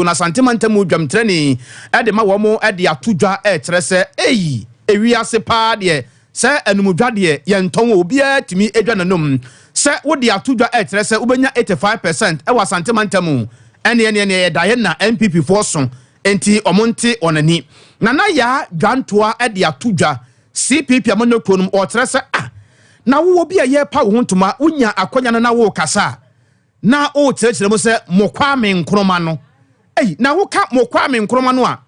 No Asante mantam mu dwamtrani de ma wɔn de ato dwa kyerɛ sɛ eyi ewiase paa deɛ, sɛ anumdwa deɛ yɛntɔn, obiara tumi adwa n'anum sɛ wode ato dwa kyerɛ sɛ wobɛnya 85% ɛwɔ Asante mantam mu. Ɛneɛ neɛ neɛ yɛda yɛ na NPP foɔ so nti ɔmo nte wɔn ani. Nana Yaa Dwantoa de ato dwa, CPP amanyɔkuo no mu, ɔkyerɛ sɛ ah, na wowɔ bi a yɛrepa wo ho ntoma, wonya akɔnya no na wokasa a na wokyerɛkyerɛ mu sɛ mo Kwame Nkrumah no ei, na woka mo Kwame Nkrumah no a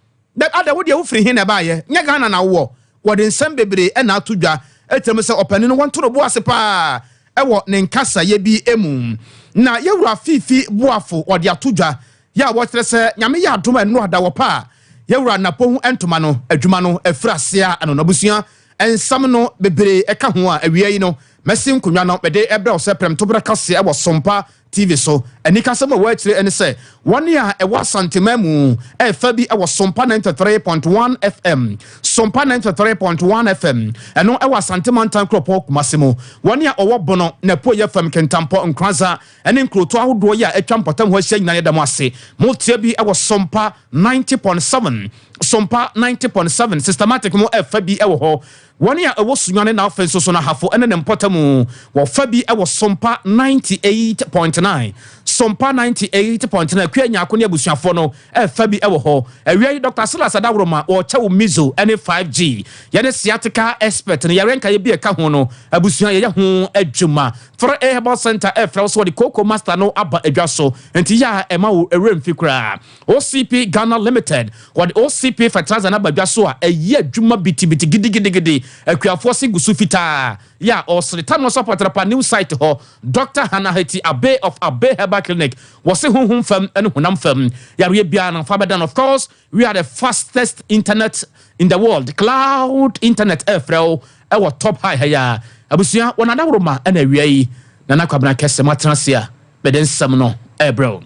ada wo deɛ wofiri he na ɛbaayɛ nyɛ Ghana na wowɔ. Wɔde nsɛm bebree ɛna ato dwa ɛkyerɛ mu sɛ ɔpanin no wɔnto no bo ase paa ɛwɔ ne nkasayɛ bi mu. Na yɛwura Fiifi Boafo wɔde ato dwa yɛ a wɔkyerɛ sɛ Nyame yɛ adom a ɛno ada wɔ pa a yɛwura Napo ho ntoma no adwuma no afiri ase a ɛno n'abusua nsɛm no bebree ɛka ho a awia yi no mɛsi nkonnwa no mɛde ɛbrɛ wo sɛ prɛmtoberɛ kaseɛ ɛwɔ Sompa TV so. Anikasɛm a wɔakyerɛ ne sɛ wɔne a ɛwɔ Asantema mu ɛfa bi ɛwɔ Sompa 93.1 FM, Sompa 93.1 FM, ɛno ɛwɔ Asantema ntan kuropɔn Kumase mu. Wɔne a ɔwɔ Bono na ɛpo fam, Kentampɔ, Nkranza ɛne nkuroto ahodoɔ yi a atwa mpɔtam hɔ ahyia nyinaa, yɛda mo ase. Motie bi ɛwɔ Sompa 90.7, Sompa 90.7 systematic mu ɛfa bi ɛwɔ hɔ. Wɔne a ɛwɔ Sunyane na afei nso so no Ahafo ɛne ne mpɔtam wɔfa bi ɛwɔ Sompa 98.9, Sompa 98.9. Akua Nyaako ne abusuafoɔ no ɛfa bi ɛwɔ hɔ. Awia yi Dr Silas Adaworoma wɔkyɛ wo mizo ɛne 5G yɛne sciatica expert no yɛrɛ nkaeɛ bi ɛka ho no. Abusua, yɛyɛ ho adwuma. 3A Herbal Center ɛfrɛ wo so wɔde Coco Master no aba adwa so, nti yɛ a ɛma wo ɛwerɛ mfi koraa. OCP Ghana Limited wɔde OCP fertilizer no aba adwa so a ɛyɛ adwuma bitibiti gidigidigidi. Akuafoɔ se gu so fitaa yɛ a ɔsere tam no so apɔtrapa new site hɔ. Dr Hannah Heti Abe of Abe Herbal Clinic wɔse honhom fam ne honam fam yareɛ biara no fa bɛda no. Of course, we are the fastest internet in the world, cloud internet ɛfrɛ wo ɛwɔ top high ha yi a. Abusua, wɔn adaworoma ɛna awia yi Nana Kwabena Kɛsɛ mo atena ase a mɛde nsɛm no ɛbrɛ wo.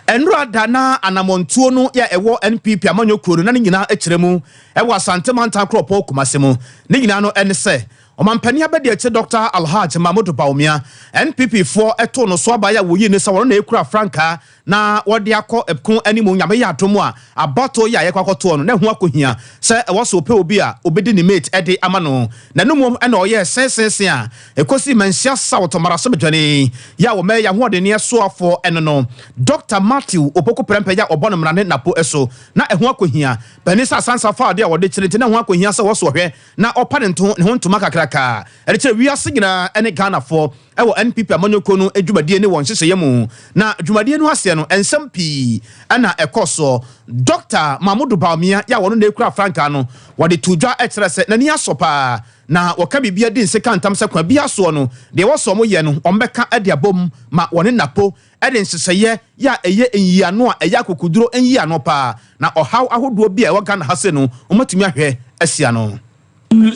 Ɛnora da na anammɔntuo no yɛ ɛwɔ NPP amanyɔkuo no na ne nyinaa akyerɛ mu ɛwɔ Asante mantan kuropɔn Kumase mu. Ne nyinaa no ɛne sɛ ɔmampanin abɛdi akyi Dr Alhaj Mahmudu Bawumia, NPP foɔ ɛto no so abaeɛ a wɔyi ne sɛ wɔn na ekura frankaa na wɔde akɔ ɛko anim. Nyame yɛ adom a abatoɔ yi a yɛkɔ akɔtoɔ no na ɛho akɔhia sɛ ɛwɔ so ɔpɛ obi a obɛdi ne mate ɛde ama no. Na no mmom ɛna ɔyɛ sɛnsɛnsɛn a ɛkɔsi Manhyia South mmarahyɛbadwani yɛ a wɔmɛ yɛ ahoɔdenneɛ soafoɔ ɛno no Dr Matthew Opoku Prɛmpɛ yɛ a ɔbɔ no mmara ne Napo so na ɛho akɔhia panin sɛ asansa fa adeɛ a wɔde kyerɛ, nti na ɛho akɔhia sɛ wɔso ɔhwɛ na ɔpa ne nto ne ho ntoma kakraka ɛde kyerɛ wiase nyinaa ɛne Ghanafoɔ ɛwɔ NPP amanyɔkuo no dwumadie ne wɔn nhyehyɛeɛ mu. Na dwumadie no aseɛ no, nsɛm pii ɛna ɛkɔ soɔ. Dr Mahmudu Bawumia yɛ a wɔno na ekura frankaa no, wɔde to dwa ɛkyerɛ sɛ n'ani asɔ paa na wɔka biribi adi nse ka ntam sɛ kwan bi asoɔ no deɛ wɔsɔ ɔmo yɛ no ɔmbɛka ɛde abom ma wɔne Napo ɛde nhyehyɛeɛ yɛ a ɛyɛ nyiano a ɛyɛ akokoduro nyiano paa na ɔhaw ahodoɔ bi a ɛwɔ Ghana ha se no wɔmatumi ahwɛ asia no.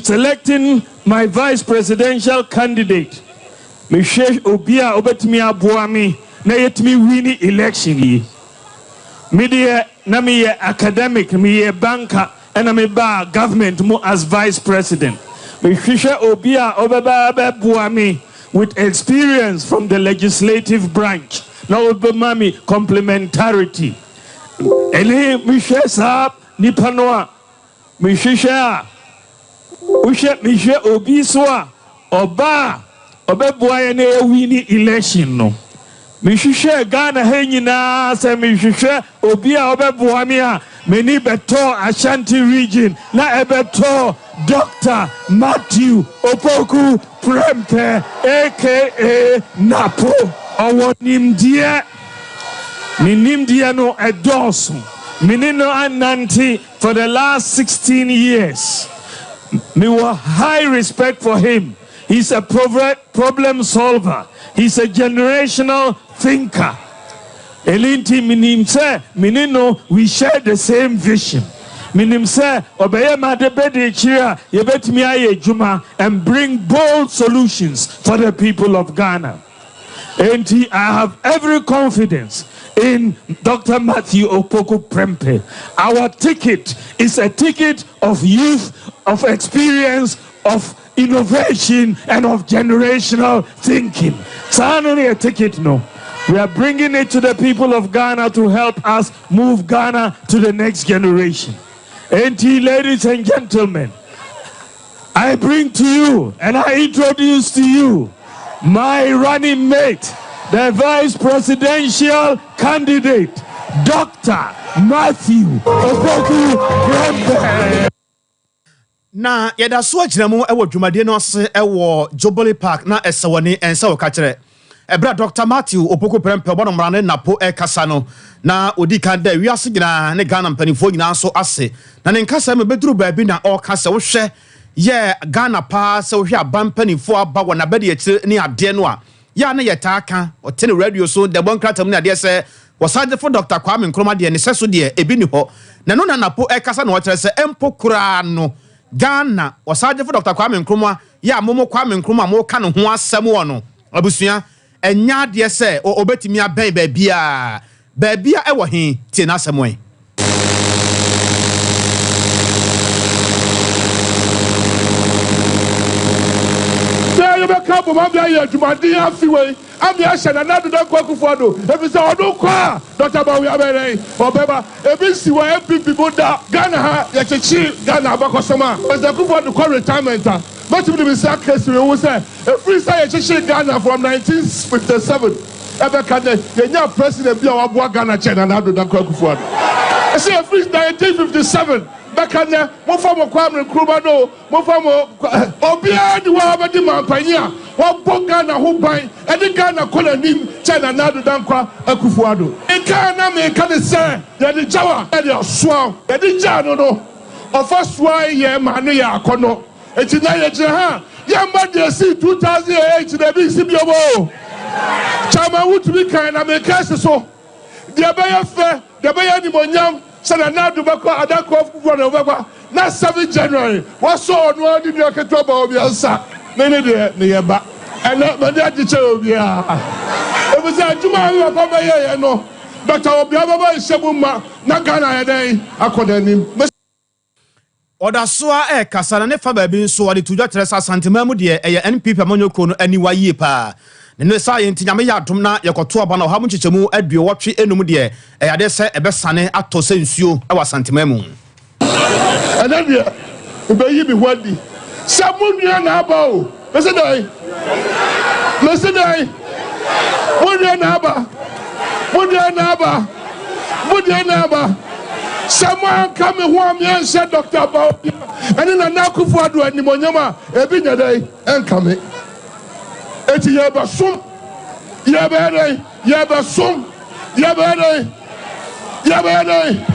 Selecting my vice presidential candidate, mehwɛ obi a obetumi aboa me na yɛtumi win election yi. Me deɛ na meyɛ academic, meyɛ banker, ɛna mebaa government mu as vice president. Mehwehwɛ obi a ɔbɛba bɛboa me with experience from the legislative branch na ɔbɛma me complementarity. Ɛne mehwɛ saa nipa no a mehwehwɛ a wohwɛ mehwɛ obi so a ɔbaa ɔbɛboa yɛn na yɛwin election no. Mehwehwɛ Ghana ha nyinaa sɛ mehwehwɛ obi a ɔbɛboa me a, m'ani bɛtɔ Ashanti Region na ɛbɛtɔ Dr Matthew Opoku Prempeh aka Napo. Ɔwɔ nimdeɛ, ne nimdeɛ no ɛdɔɔso. Mene no anante for the last 16 years. Mewɔ high respect for him. He's a problem solver. He's a generational thinker. Ɛno nti menim sɛ mene no we share the same vision. Menim sɛ ɔbɛyɛ ma de bɛde akyiri a yɛbɛtumi ayɛ adwuma and bring bold solutions for the people of Ghana. Enti I have every confidence in Dr. Matthew Opoku Prempeh. Our ticket is a ticket of youth, of experience, of innovation, and of generational thinking. Saa no ne yɛ ticket no. We are bringing it to the people of Ghana to help us move Ghana to the next generation. Enti, ladies and gentlemen, I bring to you and I introduce to you my running mate, the vice presidential candidate, Dr. Matthew Opoku Prempeh. Na yɛda so agyina mu wɔ dwumadie no ase wɔ Jubilee Park na ɛsɛ w'ani ɛnsɛ wo kakyerɛ. Ɛberɛ a Dɔkta Matthew Opoku Prempeh ɔbɔ no mmara ne Napo rekasa no, na ɔdi kan da wiase nyinaa ne Ghana mpanimfoɔ nyinaa nso ase. Na ne nkasa mu bɛduru baabi na ɔreka sɛ wohwɛ yɛ Ghana paa sɛ wohwɛ aban mpanimfoɔ aba wɔ n'abadiakyire ne adeɛ no a, yɛ a na yɛtaa ka, ɔte no radio so, dɛbɔ nkrataa mu ne adeɛ sɛ Ɔsagyefo Dɔkta Kwame Nkrumah deɛ ne sɛso deɛ ebi nni hɔ. Na ɛno na Napo rekasa na ɔkyerɛ sɛ mpo koraa no Ghana Ɔsagyefo Dɔkta Kwame Nkrumah yɛ a momo Kwame Nkrumah a moka ne ho asɛm wɔ no abusua ɛnyɛ adeɛ sɛ ɔbɛtumi abɛn baabiara. Baabia ɛwɔ he? Tie n'asɛm ɛ. Sɛ yɛbɛka abom ama ayɛ adwumaden afe wei ama yɛahyɛ Nana Addo Dankwa Akufo Addo efisɛ ɔno nko a Dɔkta Bawumia bɛyɛ dɛn? Ɔbɛba. Ebi nsi wɔ NPP mu da. Ghana ha yɛkyekyere Ghana abakɔsɛm a President Akufo Addo kɔ retirement a mɛtumi de me nsa aka asi me ho sɛ efiri sɛ yɛkyekyere Ghana from 1957 ɛbɛka dɛ yɛnyaa president bi a ɔaboa Ghana kyɛn Nana Addo Dankwa Akufo Addo. Ɛsɛ yɛfiri 1957 bɛka ndɛ, momfa mo Kwame Nkrumah no o, momfa mo obiara nni hɔ a ɔbɛdi mampanyin a wabɔ Ghana ho ban de Ghana kɔ n'anim kyɛn Nana Addo Dankwa Akufo Addo. Meka a na meka ne sɛ yɛde gyaw a yɛde asoa wo, yɛde gyaa no no, ɔfa soae yɛn maa no yɛɛ akɔnnɔ. Enti nnɛ yɛgyina ha a, yɛmma deɛ ɛsii 2008 no ebi nsi biom o. Chairman wotumi kan na meka asi so. Deɛ ɛbɛyɛ fɛ, deɛ ɛbɛyɛ animuonyam sɛ Nana Addo bɛkɔ Adanko Akufo Addo bɛba na 7 January wasɔ ɔno ara ne nua ketewa Bawumia nsa ne ne deɛ ne yɛ ba. Ɛnnɛ m'ani agye kyɛn obiara efisɛ adwuma a me papa bɛyɛeɛ no Doctor Obiara bɛba nhyɛ mu ma na Ghana ayɛ dɛn akɔ n'anim. Ɔda so ara rekasa na ne fa baabi nso ɔde to dwa kyerɛ sɛ Asanteman mu deɛ ɛyɛ NPP amanyɔ kuo no aniwa yie paa. Ne ne saa yɛ nti Nyame yɛ adom na yɛkɔto aba no ɔha mu nkyekyɛmu aduowɔtwe enum deɛ ɛyɛ adeɛ sɛ ɛbɛsane atɔ sɛ nsuo wɔ Asanteman mu. Ɛnnɛ deɛ, mebɛyi me ho adi sɛ mo nua na aba o. Mese dɛn? Mese dɛn? Mo deɛ na aba. Mo deɛ na aba. Mo deɛ na aba. Sɛ mo anka me ho a me anhyɛ Dr. Bawumia ɛne Nana Akufo-Addo animonyam a, ebi nyɛ dɛn? Ɛnka me. Eti yɛbɛsom. Yɛbɛyɛ dɛn? Yɛbɛsom. Yɛbɛyɛ dɛn? Yɛbɛyɛ dɛn?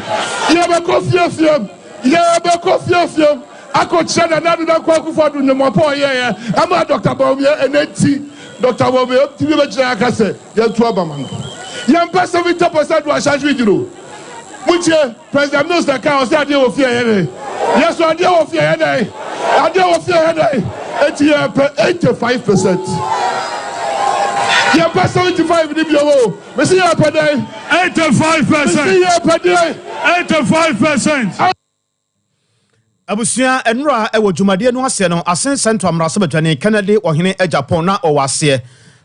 Yɛbɛkɔ fiefiem. Yɛbɛkɔ fiefiem. Akɔkyerɛ Nana Addo Dankwa Akufo Addo nnwuma pa a ɔyɛeɛ ɛmaa Dɔkta Bawumia ɛnɛ nti Dɔkta Bawumia tumi bɛgyina ha ka sɛ yɛnto aba ma no. Yɛmpɛ 70 percent wɔ Ashanti region o. Montie, President Mills na ɛkaa ɔsɛ adeɛ wɔ fie ɛyɛ dɛn? Yɛsɔ adeɛ wɔ fie ɛyɛ dɛn? Adeɛ wɔ fie ɛyɛ dɛn? Enti yɛpɛ 85 percent. Yɛmpɛ 75 ne bio o. Mese yɛpɛ dɛn? 85 percent. Mese yɛpɛ dɛn? 85 percent. Abusua nnora wɔ dwumadie no aseɛ no, Asen Central mmarahyɛbadwani Kennedy Ɔhene Agyapong na ɔwɔ aseɛ.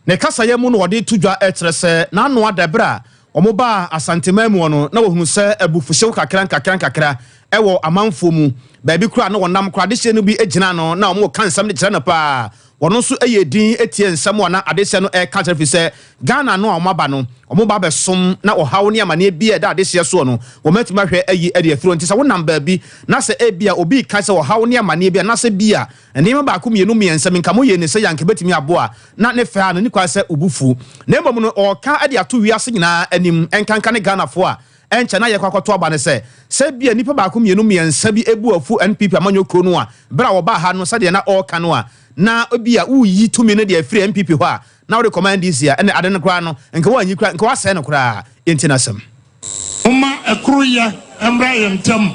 Ne kasayɛ mu no ɔde to dwa kyerɛ sɛ n'ano ada berɛ a wɔbaa Asanteman muɔ no na wɔhunu sɛ abufuhyew kakra nkakra nkakra wɔ amanfoɔ mu. Baabi koraa na wɔnam koraa adehyeɛ no bi gyina no na wɔka nsɛm de kyerɛ no paa. Wɔn nso yɛɛ dinn tiee nsɛm a na adehyeɛ no reka kyerɛ firi sɛ Ghana no a wɔaba no, wɔba abɛsom na ɔhaw ne amaneɛ bi a ɛda adehyeɛ soɔ no, wɔatumi ahwɛ ayi de afiri hɔ. Nti sɛ wonam baabi na sɛ ebia obi reka sɛ ɔhaw ne amaneɛ bi anaasɛ bi a nneɛma baako mmienu mmiɛnsa bi nka moyɛ ne sɛ yɛ anka ɛbɛtumi aboa a, na ne fɛ a no nni kwan sɛ wo bo fu. Na mmom no ɔreka de ato wiase nyinaa anim, ɛnkanka ne Ghanafoɔ a ɛnkyɛ na yɛkɔ akɔto aba ne sɛ, sɛ ebia nnipa baako mmienu mmiɛnsa bi bu afu NPP amanyɔ kuo no a, berɛ a wɔbaa ha no sɛdeɛ na ɔreka no a, na ebia woreyi tumi no de afiri NPP hɔ a, na wode kɔma NDC a, ɛnna ade no koraa no, nka woanyi koraa, nka woasɛe no koraa. Yɛntie n'asɛm. Momma ɛkoroyɛ mmra yɛn ntam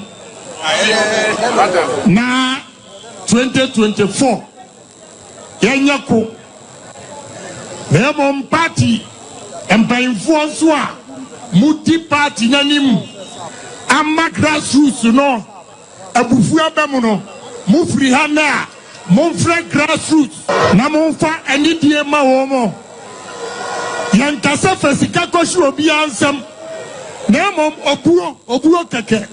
na 2024 yɛnyɛ ko na mmom party mpanyinfoɔ nso a modi party no anim ama grassroots no abufuo aba mu no, mofiri ha nnɛ a, momfrɛ grassroots na momfa anidie ma wɔn. Yɛnka sɛ fa sika kɔhyɛ obiara nsam, na mmom obuo, obuo kɛkɛ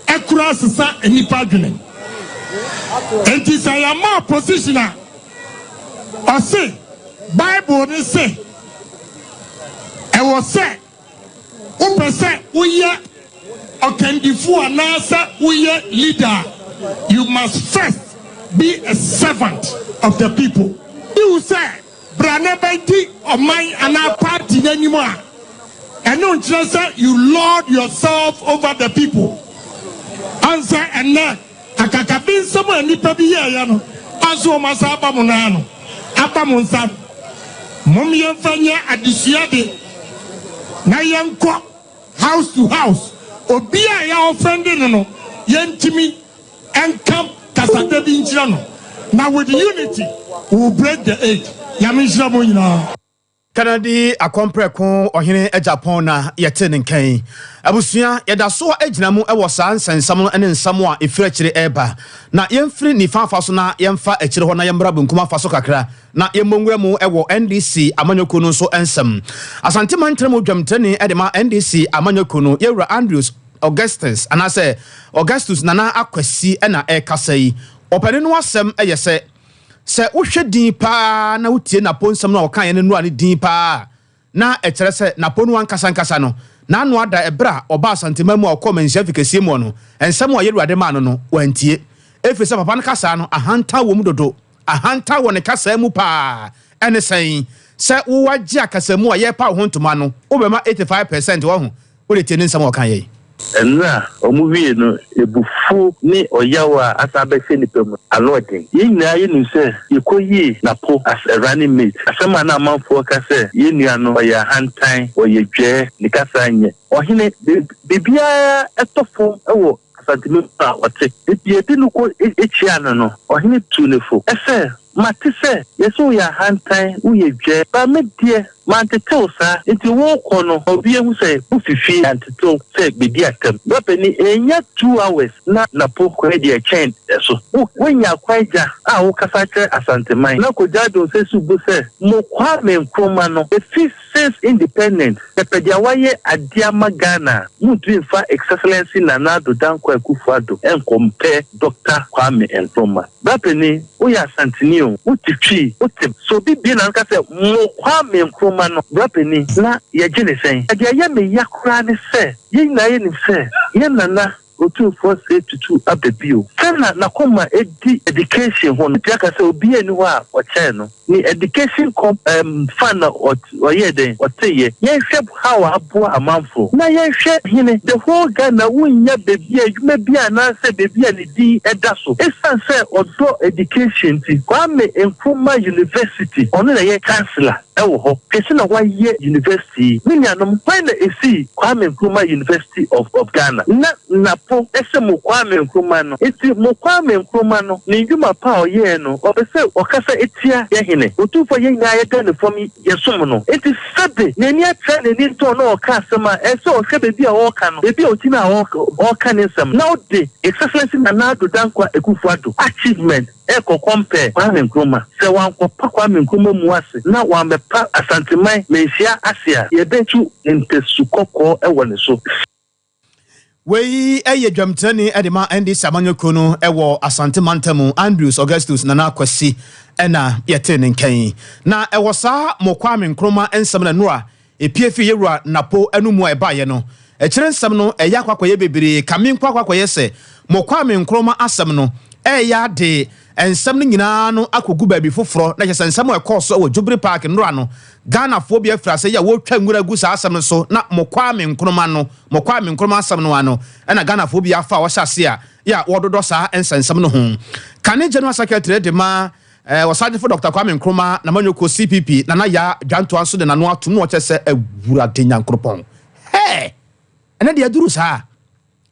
ɛkura sesa nnipa adwene. Enti sɛ yɛama position a, ɔse Bible ne se ɛwɔ sɛ wopɛ sɛ woyɛ ɔkandifo anaasɛ woyɛ leader, you must first be a servant of the people. Iwu sɛ bra na bɛdi ɔman anaa party n'anim a, ɛno nkyerɛ sɛ you lord yourself over the people. Ansɛ ɛnɛ akakabi nsɛm a nnipa bi yɛɛyɛ no anso wɔn asa aba mo nan ano, aba mo nsa. Mom yɛmfa nyɛ adesua de na yɛnkɔ house to house. Obi a yɛ offend no, yɛntumi ɛnka kasada bi nkyerɛ no, na with unity we will break the eight. Nyame nhyira mo nyinaa. Kennedy Akɔmprɛko Ɔhene Agyapong na yɛte ne nkan. Abusua, yɛda so gyina mu wɔ saa nsɛnsɛm no ne nsɛm a ɛfiri akyire ɛreba, na yɛmfiri nifa afa so na yɛmfa akyire hɔ na yɛmmra benkum afa so kakra na yɛmmɔ nwura mu wɔ NDC amanyɔkuo no nso nsɛm. Asante mantam mu dwamtrani de ma NDC amanyɔkuo no, yɛwura Andrews Augustus anaasɛ Augustus Nana Akwasi na ɛrekasa yi. Ɔpanin no asɛm yɛ sɛ wohwɛ din paa na wotie Napo nsɛm no a ɔkaeɛ no nnura ne din paa, na ɛkyerɛ sɛ Napo no ankasa nkasa no n'ano ada. Ɛberɛ a ɔba Asantema mu a ɔkɔɔ Manhyia Fikɛsie mu no, nsɛm a yɛwurade maa no, wantie, ɛfiri sɛ papa no kasaa no ahantan wɔ mu dodo, ahantan wɔ ne kasaa mu paa. Ɛne sɛn sɛ wowagye akasamu a yɛrepa wo ho ntoma no, wobɛma 85% wɔ ho. Wode tie ne nsɛm a ɔka yɛi. Ɛno a ɔmo wie no, ebufuo ne ɔyaw a asa abɛhyɛ nipa mu ano ɔden. Yɛn nyinaa yɛnim sɛ yɛkɔyii Napo as a running mate. Asɛm a na amanfoɔ ka sɛ yɛn nua no ɔyɛ ahantan, ɔyɛ dwɛɛ, ne kasa nyɛ. Ɔhene, biribiara ɛtɔ fam wɔ Asanteme mu a ɔte. Enti yɛde no kɔ kyiaa no no, ɔhene tuu no fo sɛ, "Mate sɛ yɛse woyɛ ahantan, woyɛ dwɛɛ, but me deɛ mantete wo saa, enti worekɔ no ma obi ahu sɛ wofi fie, antete wo sɛ bedi atɛm. Bra panin, ɛnnya 2 hours na Napo kɔyɛ deɛ ɛkyɛn so. Wo, woanya kwan gya a wokasa kyerɛ Asanteman na kɔgya Adonse so bu sɛ mo Kwame Nkrumah no, ɛfi since independent, pɛpɛ deɛ wayɛ adeɛ ama Ghana a, montumi mfa Excellency Nana Addo Dankwa Akufo-Addo nkɔmpɛ Dr. Kwame Nkrumah. Bra panin, woyɛ Asanteni o, wote Twi, wote sɛ obi bie n'ano ka sɛ mo Kwame Nkrumah no, bra panin, na yɛgye ne sɛn? Deɛ ɛyɛ me ya koraa ne sɛ, yɛn nyinaa yɛnim sɛ yɛn nana Otumfoɔ Osei Tutu aba bio. Sɛ na n'akoma di education ho no, aka sɛ obiara nni hɔ a ɔkyɛn no. Ne education com um, fund na ɔyɛɛ dɛn? Ɔteeɛ. Yɛnhwɛ how a aboa amanfoɔ. Na yɛnhwɛ hene, the whole Ghana wonnya baabi a adwuma bi anaasɛ baabi a ne din da so. Esiane sɛ ɔdɔ education nti, Kwame Nkrumah University, ɔno na ɛyɛ chancellor wɔ hɔ. Hwɛ sɛ na wayɛ university yi. Me nuanom, hwan na esii Kwame Nkrumah University of Ghana? Na Napo sɛ mo Kwame Nkrumah no. Enti mo Kwame Nkrumah no, ne ndwuma pa a ɔyɛɛ no, ɔpɛ sɛ ɔkasa tia yɛn hene. Otumfoɔ a yɛn nyinaa yɛda ne fam yɛsom no. Enti sɛbe n'ani atra n'ani ntɔn na ɔka asɛm a, ɛsɛ sɛ ɔhwɛ baabi a ɔreka no, baabi a ogyina a ɔreka ne nsɛm, na ɔde His Excellency Nana Addo Dankwa Akufo-Addo achievement ɛkɔ compare Kwame Nkrumah. Sɛ wankɔpa Kwame Nkrumah mu ase na wammɛpa Asanteman Manhyia ase a, yɛbɛtu ntasu kɔkɔɔ wɔ ne so. Wei yɛ dwamtirani de ma NDC amanyɔkuo no wɔ Asante mantam, Andrews Augustus Nana Kwasi, ɛna yɛte ne nkan. Na ɛwɔ saa mo Kwame Nkrumah nsɛm na nnora epie fi yɛwura Napo no mu a ɛbaeɛ no, ɛkyerɛ nsɛm no ɛyɛ akɔ akɔyɛ bebree kame nkɔ akɔ akɔyɛ sɛ mo Kwame Nkrumah asɛm no ɛyɛ ade nsɛm no nyinaa no akɔgu baabi foforɔ, na kyerɛ sɛ nsɛm a ɛkɔɔ so wɔ Jubilee Park nnora no, Ghanafoɔ bi afiri ase yɛ a wɔretwa nwura gu saa asɛm no so, na mo Kwame Nkrumah no, mo Kwame Nkrumah asɛm no ano ɛna Ghanafoɔ bi afa a wɔhyɛ ase a yɛ a wɔdodɔ saa nsɛnsɛm no ho. Kane General Secretary de ma Ɔsagyefo Dr. Kwame Nkrumah na manyɔkuo CPP, Nana Yaa Dwantoa, nso de n'ano atom na ɔkyɛ sɛ Awurade Nyankoropɔn, hɛ, ɛnɛ deɛ aduru saa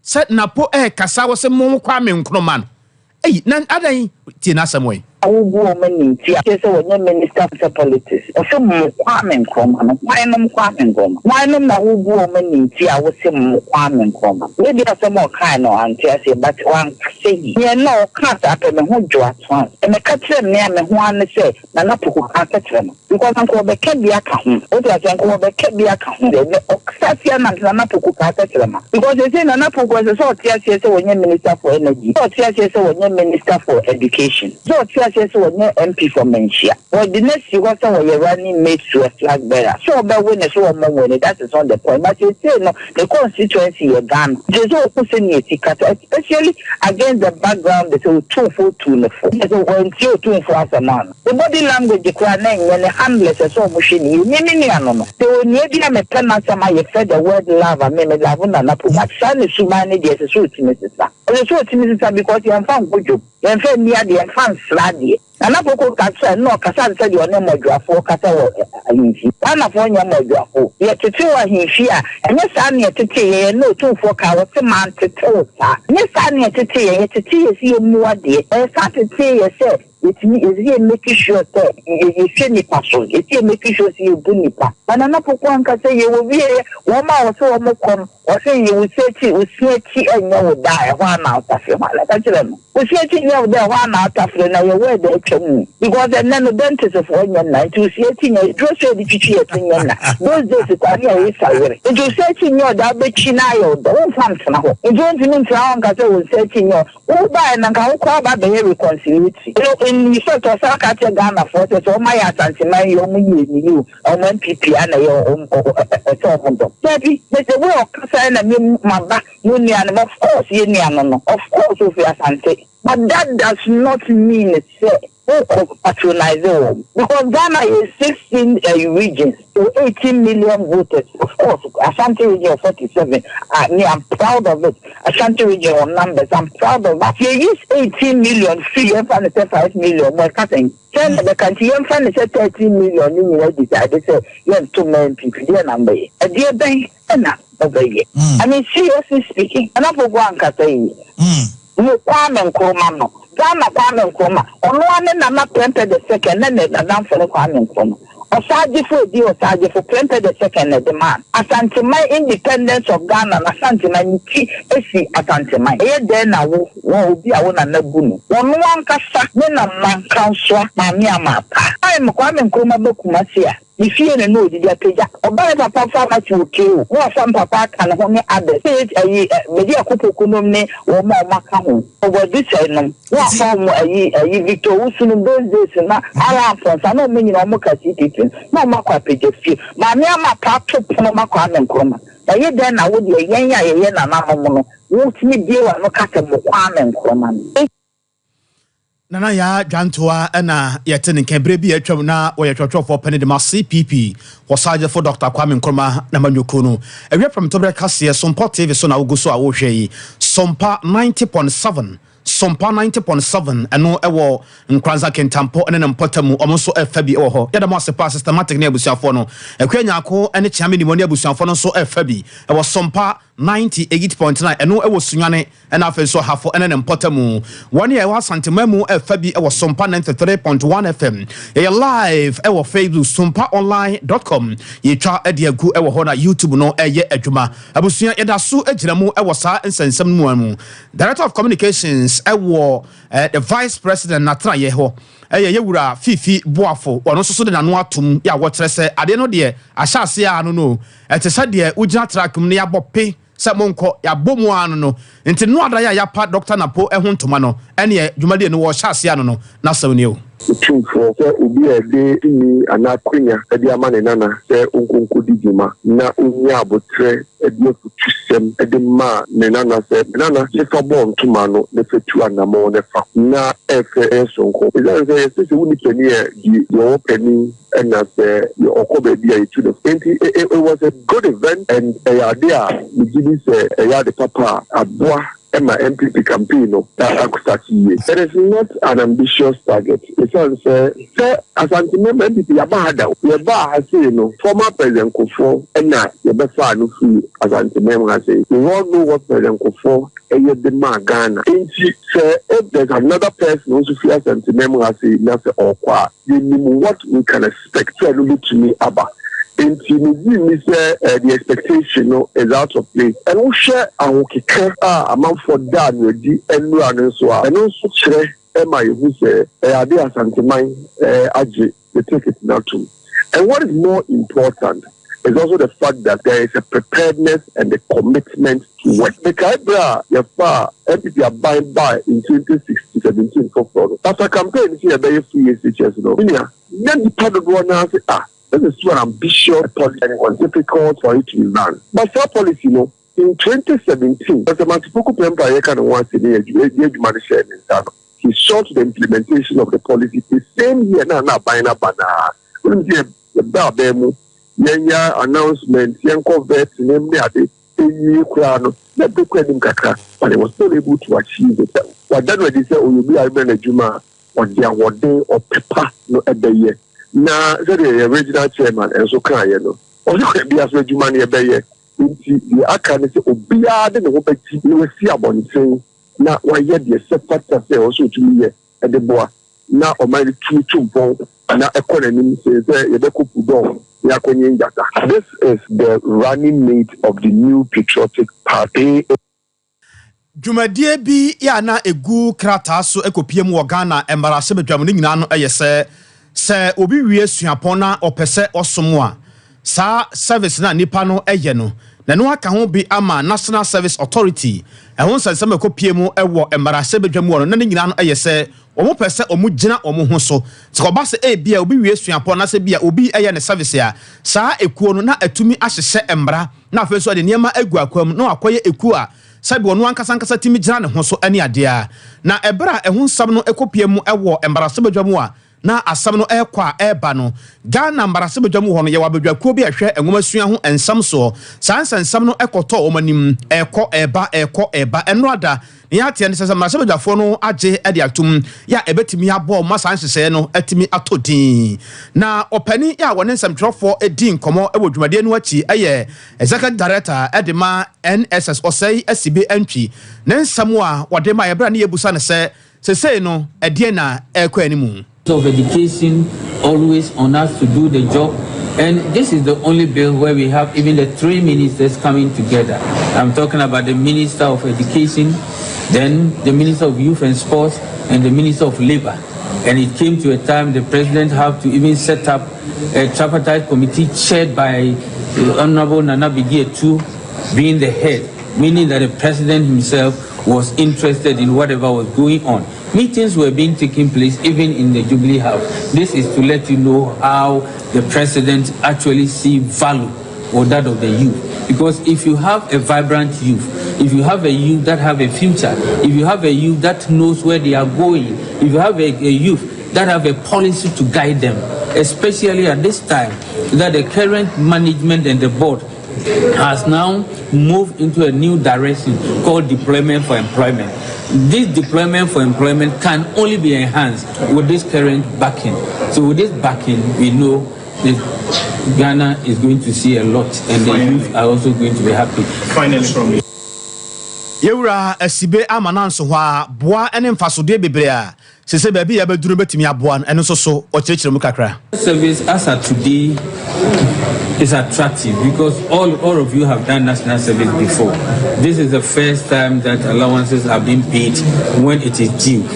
sɛ Napo ɛrekasa wɔ sɛ mo Kwame Nkrumah no, eyi na adan tie n'asɛm wɔ yi. Wobu wɔn animtia kyerɛ sɛ wɔnyɛ minister for politics. Ɔse mo Kwame Nkrumah no, hwan nom Kwame Nkrumah? Hwan nom na wobu wɔn animtia a wose mo Kwame Nkrumah? Maybe asɛm a ɔkae no ante aseɛ but wankasa yie. Neɛ na ɔkaa saa pɛ me ho dwo at once. Meka kyerɛ me a me ho ara ne sɛ Nana Poku ka kyerɛ no because anka ɔbɛka bi aka ho wote aseɛ anka ɔbɛka bi aka ho deɛ ɔsa aseɛ anante Nana Poku ka kyerɛ no because seesei Nana Poku ɛsɛ sɛ ɔte aseɛ sɛ ɔnyɛ minister for energy sɛ ɔte aseɛ sɛ ɔnyɛ minister for education sɛ ɔte aseɛ sɛ ɔnyɛ MP for Manhyia wɔde no asi hɔ sɛ ɔyɛ running mate to a flag bearer sɛ ɔbɛwe ne so ɔmmɔ wene that is not the point but seesei no ne constituency yɛ Ghana nti ɛsɛ ɔhu sɛnea ɛsi kasa especially against the background sɛ Otumfoɔ tuu no fo. Kyerɛ sɛ wantie Otumfoɔ asɛm ano. Ne body language koraa na ɛnyɛ, ne handlers ɛsɛ sɛ wɔhwɛ no yie. Me me nua no no, sɛ onua bi a mepɛ n'asɛm a yɛfrɛ the word love a me me love Nana Poku but saa ne suban no deɛ ɛsɛ sɛ ɔtumi sesa. Ɛsɛ sɛ ɔtumi sesa because yɛmfa nkɔ dwom, yɛmfa nni adeɛ, yɛmfa nsra adeɛ. Nana Poku kasa na ɔkasa te sɛ deɛ ɔne mmɔdwoafoɔ kasa wɔ ahemfie. Ghanafoɔ nyɛ mmɔdwoafoɔ. Yɛtete wɔ ahemfie a, ɛnyɛ saa na yɛtetee yɛn. Yɛne Otumfoɔ kaa, ɔse mantete wo saa. Ɛnyɛ saa na yɛtetee yɛn. Yɛtetee yɛn sɛ yɛmmu adeɛ. Yɛsan tetee yɛn sɛ yɛtumi, yɛsɛ yɛ make sure sɛ yɛhwɛ nnipa so. Yɛsɛ yɛ make sure sɛ yɛbu nnipa. Na Nana Poku anka sɛ yɛwɔ wieɛ, wɔn a wɔse wɔkɔ no, Ɔse yi wo se akyi, wo se akyi nyɛ wo da a ɛhɔ ara na wotafere. Hwan na ɛka kyerɛ no? Wo se akyi nyɛ wo da a ɛhɔ ara na wotafere na yɛ word a atwa mu. Because ɛnnɛ no dentist foɔ nyɛ nna nti wo se akyi nyɛ, aduro so a yɛde twitwi yɛ se nyɛ nna. Those days koraa ne yɛwe sa were. Nti wo se akyi nyɛ wo da a wobɛtwi na ayɛ wo dɛ, womfa ntena hɔ. Nti wontumi ntena hɔ nka sɛ wo se akyi nyɛ wo. Wo baeɛ no nka wo koraa woba abɛyɛ reconciliatory. In effect ɔsan ka kyerɛ Ghanafoɔ sɛ sɛ wɔayɛ Asanteman yie a wɔyɛ ni o. Ɔmo NPP a na ɛyɛ ɔmo ɛsɛ ɔmo dɔ. Dabi me the way ɔkasa na me maba mo nua no of course yɛ nua no no of course ofi Asante but that does not mean sɛ wokɔ patronise wɔn because Ghana yɛ 16 uh, regions so 18 million voters of course Ashanti region 47 I me I'm proud of it Ashanti region wɔ numbers I'm proud of but yɛ use 18 million free yɛn fa ne sɛ 5 million mo ɛka sɛn. Sɛn na ɛbɛka? Nti yɛmfa no sɛ 13 million no nyinaa decide sɛ yɛnto mma NPP, deɛn na mobɛyɛ? Ɛdeɛ bɛn na mobɛyɛ? I mean seriously speaking, Nana Poku ankasa yie. Mo Kwame Nkrumah no, Ghana Kwame Nkrumah, ɔno ara ne Nana Prempeh the second ne ne nadamfo ne Kwame Nkrumah. Ɔsaagyefo edi Ɔsaagyefo Prempeh the second na ɛde maa no. Asanteman Independence of Ghana no Asanteman ne ti si Asanteman. Ɛyɛ dɛn na wo wɔ obi a wo nana bu no? Ɔno ankasa ne nana Nkansoa Maame Ama Apaa. Time Kwame Nkrumah ba Kumasi a, ne fie na na odidi apagya. Ɔbaa ne papa pharmacy wɔ KO na wafa ne papa aka ne ho ne others. Sɛ ayi Bedi Akupoku nom ne wɔn a wɔaka ho. Ɔbɔdesɛe nom. Na wafa wɔn ayi ayi Victor Owusu nom those days na Alan Amponsah na wɔn nyinaa wɔn ka CPP no na wɔn akɔ apagya fie. Maame Ama Apaa to pono ma Kwame Nkrumah. Ɛyɛ dɛn na wo deɛ yɛn a yɛyɛ nananom no wotumi bue w'ano ka sɛ mo Kwame Nkrumah no? Nana Yaa Dwantoa na yɛte ne nka berɛ bi a atwam na wɔyɛ twerɛtwerɛfoɔ panin de ma CPP wɔ Sagyefo Dɔkta Kwame Nkrumah n'amanyɔkuo no. Awia prɛmtoberɛ kaseɛ Sompɔ TV so na wogu so a worehwɛ yi. Sompa 90.7 Sompa 90.7 ɛno ɛwɔ Nkoranza Kintampo ne ne mpɔtam wɔn nso ɛfa bi wɔ hɔ. Yɛda mo ase paa Systematic ne abusuafoɔ no. Akua Nyarko ne Kyeame Nimɔ ne abusuafoɔ no nso ɛfa bi ɛwɔ Sompa 98.9 ɛno ɛwɔ Sunyani ɛna afei nso Ahafo ne ne mpɔtamu. Wɔn a ɛwɔ Asanteman mu ɛfa bi ɛwɔ Sompa 93.1 FM. Yɛyɛ live ɛwɔ Facebook sompaonline dot com. Yɛtwa ɛde agu ɛwɔ hɔ na YouTube no ɛyɛ adwuma. Abusua yɛda so gyina mu ɛwɔ saa nsɛnsɛm no mu. Director of Communications ɛwɔ the Vice President n'atenaeɛ hɔ ɛyɛ Yɛwura Fifi Boafo. Ɔno nso so de n'ano atom yɛ a wɔkyerɛ sɛ adeɛ no deɛ ahyɛ aseɛ ano no ɛte sɛ deɛ wogyina track mu na yɛabɔ pe sɛ monkɔ, yɛabɔ mu ara no no. Nti Noa da yɛ a yɛapa Dɔkta Napo ho ntoma no, ɛneɛ dwumadie no wɔrehyɛ aseɛ ano no, n'asɛm nie o. Otumfoɔ, sɛ obi a yɛde tumi anaa akwanya de ama ne nana sɛ ɔnkɔ nkɔdi dwuma na ɔnya aboterɛ de afutusɛm de ma ne nana sɛ, Me nana, gye fa bɔ ntoma ano na fa tu anammɔn na fa na ɛfɛ yɛ sononko. Ɛsiane sɛ yɛse sɛ wonni panin a, di deɛ ɔwɔ panin na sɛ ɔkɔ baabi a yɛtu no fo nti it was a good event and ɛyɛ ade a megye di sɛ ɛyɛ ade papa a aboa. ma NPP campaign no akɔ yie. It is not an ambitious target. Ɛsiane sɛ sɛ Asante mɛma NPP yɛaba ha da, yɛbaa ha sei no, former President Kufuor ɛna yɛbɛfaa no firi Asante mɛm ha sei. We all know what President Kufuor ɛyɛ de maa Ghana. Nti sɛ if there's another person nso firi Asante mɛm ha sei na sɛ ɔkɔ a, yɛnim what we can expect sɛ ɛno bɛtumi aba. Nti megye ni sɛ the expectation no is out of place. Ɛno hwɛ ahokeka a amanfoɔ daa no adi nnura no nso a, ɛno nso kyerɛ ɛma yɛhu sɛ ɛyɛ ade Asanteman agye the ticket no atom. And what is more important is also the fact that there is a preparedness and a commitment to work. Mekae berɛ a yɛfa a NPP aban baa in 2016 17 foforɔ no, after campaign sɛ yɛbɛyɛ free SHS no, menua, na nipa dodoɔ no ase, ah, this is too an ambitious policy and it was difficult for it to be run. But saa policy no, in 2017, Dr. Matthew Poku Prempeh a yɛka ne ho ase ne yɛ adwuma no hyɛɛ ne nsa no, he sought the implementation of the policy the same year na aban no aba naa. Wonim sɛ yɛba aban mu, yɛnyɛ announcement, yɛnkɔ vet ne ne ade ɛwie koraa no, na bɛkɔ anim kakra, but he was still able to achieve it. Wada no adi sɛ ɔyɛ obi a ɛmɛ n'adwuma a ɔde ahoɔden ɔpepa no ɛbɛyɛ. Na sɛdeɛ yɛ regional chairman nso kaeɛ no, ɔsɛ kwan bi aso adwuma no yɛbɛyɛ. Nti deɛ aka ne sɛ obiara de ne ho bɛgye na wasi abɔnten na wayɛ deɛ sɛ fata sɛ ɔsɛ otumi yɛ ɛde boa na ɔman no tumi tu mpɔn na ɛkɔ n'anim sɛ yɛbɛkɔ pudɔn na yɛakɔnyɛ ngyata. This is the running mate of the New Patriotic Party. Dwumadie bi yɛ a na egu krataa so kɔpie mu wɔ Ghana mmarahyɛbadwam no nyinaa no yɛ sɛ obi wie suapɔn na ɔpɛ sɛ ɔsom a, saa service na nipa no yɛ no na ɛno aka ho bi ama National Service Authority. Ɛho nsɛnsɛm a ɛkɔpie mu wɔ mmarahyɛbadwam wɔ no na ne nyinaa no yɛ sɛ wɔn pɛ sɛ wɔn gyina wɔn ho so sɛ ɔba sɛ ebi a obi wie suapɔn na sɛ bi a obi yɛ ne service a, saa ekuo no na atumi ahyehyɛ mmara na afei nso ɛde nneɛma agu akwan mu na wakɔyɛ ekuo a sɛbi ɔno ankasa ankasa tumi gyina ne ho so ne adeɛ a. Na ɛberɛ a ɛho nsɛm no kɔpie mu wɔ mmarahyɛbadwa mu a na asɛm no ɛrekɔ a ɛreba no, Ghana mmarahyɛbadwa mu hɔ no, yɛwɔ abadwakuo bi a ɛhwɛ nwomasua ho nsɛm soɔ. Saa nsɛnsɛm no ɛkɔtɔ wɔn anim, ɛrekɔ ɛreba, ɛrekɔ ɛreba. Ɛno ada ne yɛateɛ no sɛ mmarahyɛbadwafoɔ no agye de atom yɛ a ɛbɛtumi abɔ ma saa nhyehyɛeɛ no atumi atɔ din. Na ɔpanin a wɔne nsɛmtwerɛfoɔ di nkɔmmɔ wɔ dwumadie no akyi ɛyɛ executive director ɛde ma NSS, Ɔsɛe Asibe Antwi. Ne nsɛm a wɔde ma yɛberɛ a ne yɛbusa no sɛ sesei no ɛdeɛn na ɛrekɔ anim. Of education always on us to do the job, and this is the only bill where we have even the three ministers coming together. I'm talking about the Minister of Education, then the Minister of Youth and Sports, and the Minister of Labor. And it came to a time the president had to even set up a tripartite committee chaired by Honorable Nana Bediatuo being the head, meaning that the president himself was interested in whatever was going on. Meetings were being taken place even in the Jubilee House. This is to let you know how the president actually see value or that of the youth. Because if you have a vibrant youth, if you have a youth that have a future, if you have a youth that knows where they are going, if you have a youth that have a policy to guide them, especially at this time that the current management and the board has now moved into a new direction called deployment for employment. This deployment for employment can only be enhanced with this current backing. So with this backing, we know that Ghana is going to see a lot and the youth are also going to be happy. Finally from me. Yɛwura Asibe ama no nso hɔ a boa ne mfasodeɛ bebree a sɛ baabi yɛbɛduru bɛtumi aboa no, ɛno nso so ɔkyerɛkyerɛ mu kakra. Service as at today is attractive because all of you have done national service before. This is the first time that allowances are being paid when it is due.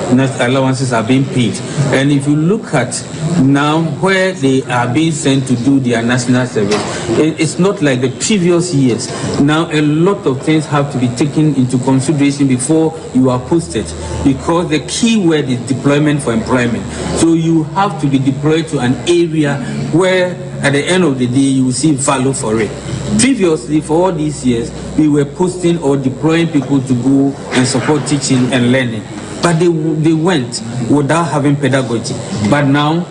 Allowances are being paid. And if you look at now where they are being sent to do their national service, it's not like the previous years. Now a lot of things have to be taken into consideration before you are posted, because the key word is deployment for employment. So you have to be deployed to an area where at the end of the day you will see value for it. Previously, for all these years, we were posting or deploying people to go and support teaching and learning. But they went without having pedagogy. But now,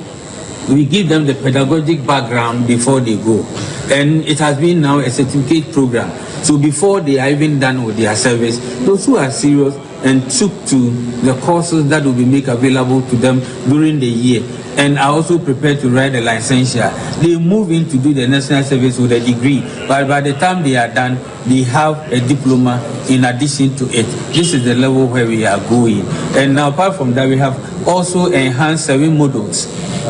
We give them the pedagogic background before they go. And it has been now a certificate program. So before they are even done with their service, those who are serious and took to the courses that will be made available to them during the year and are also prepared to write the licentiate. They move in to do the national service with a degree, but by the time they are done, they have a diploma in addition to it. This is the level where we are going. And now, apart from that, we have also enhanced seven models.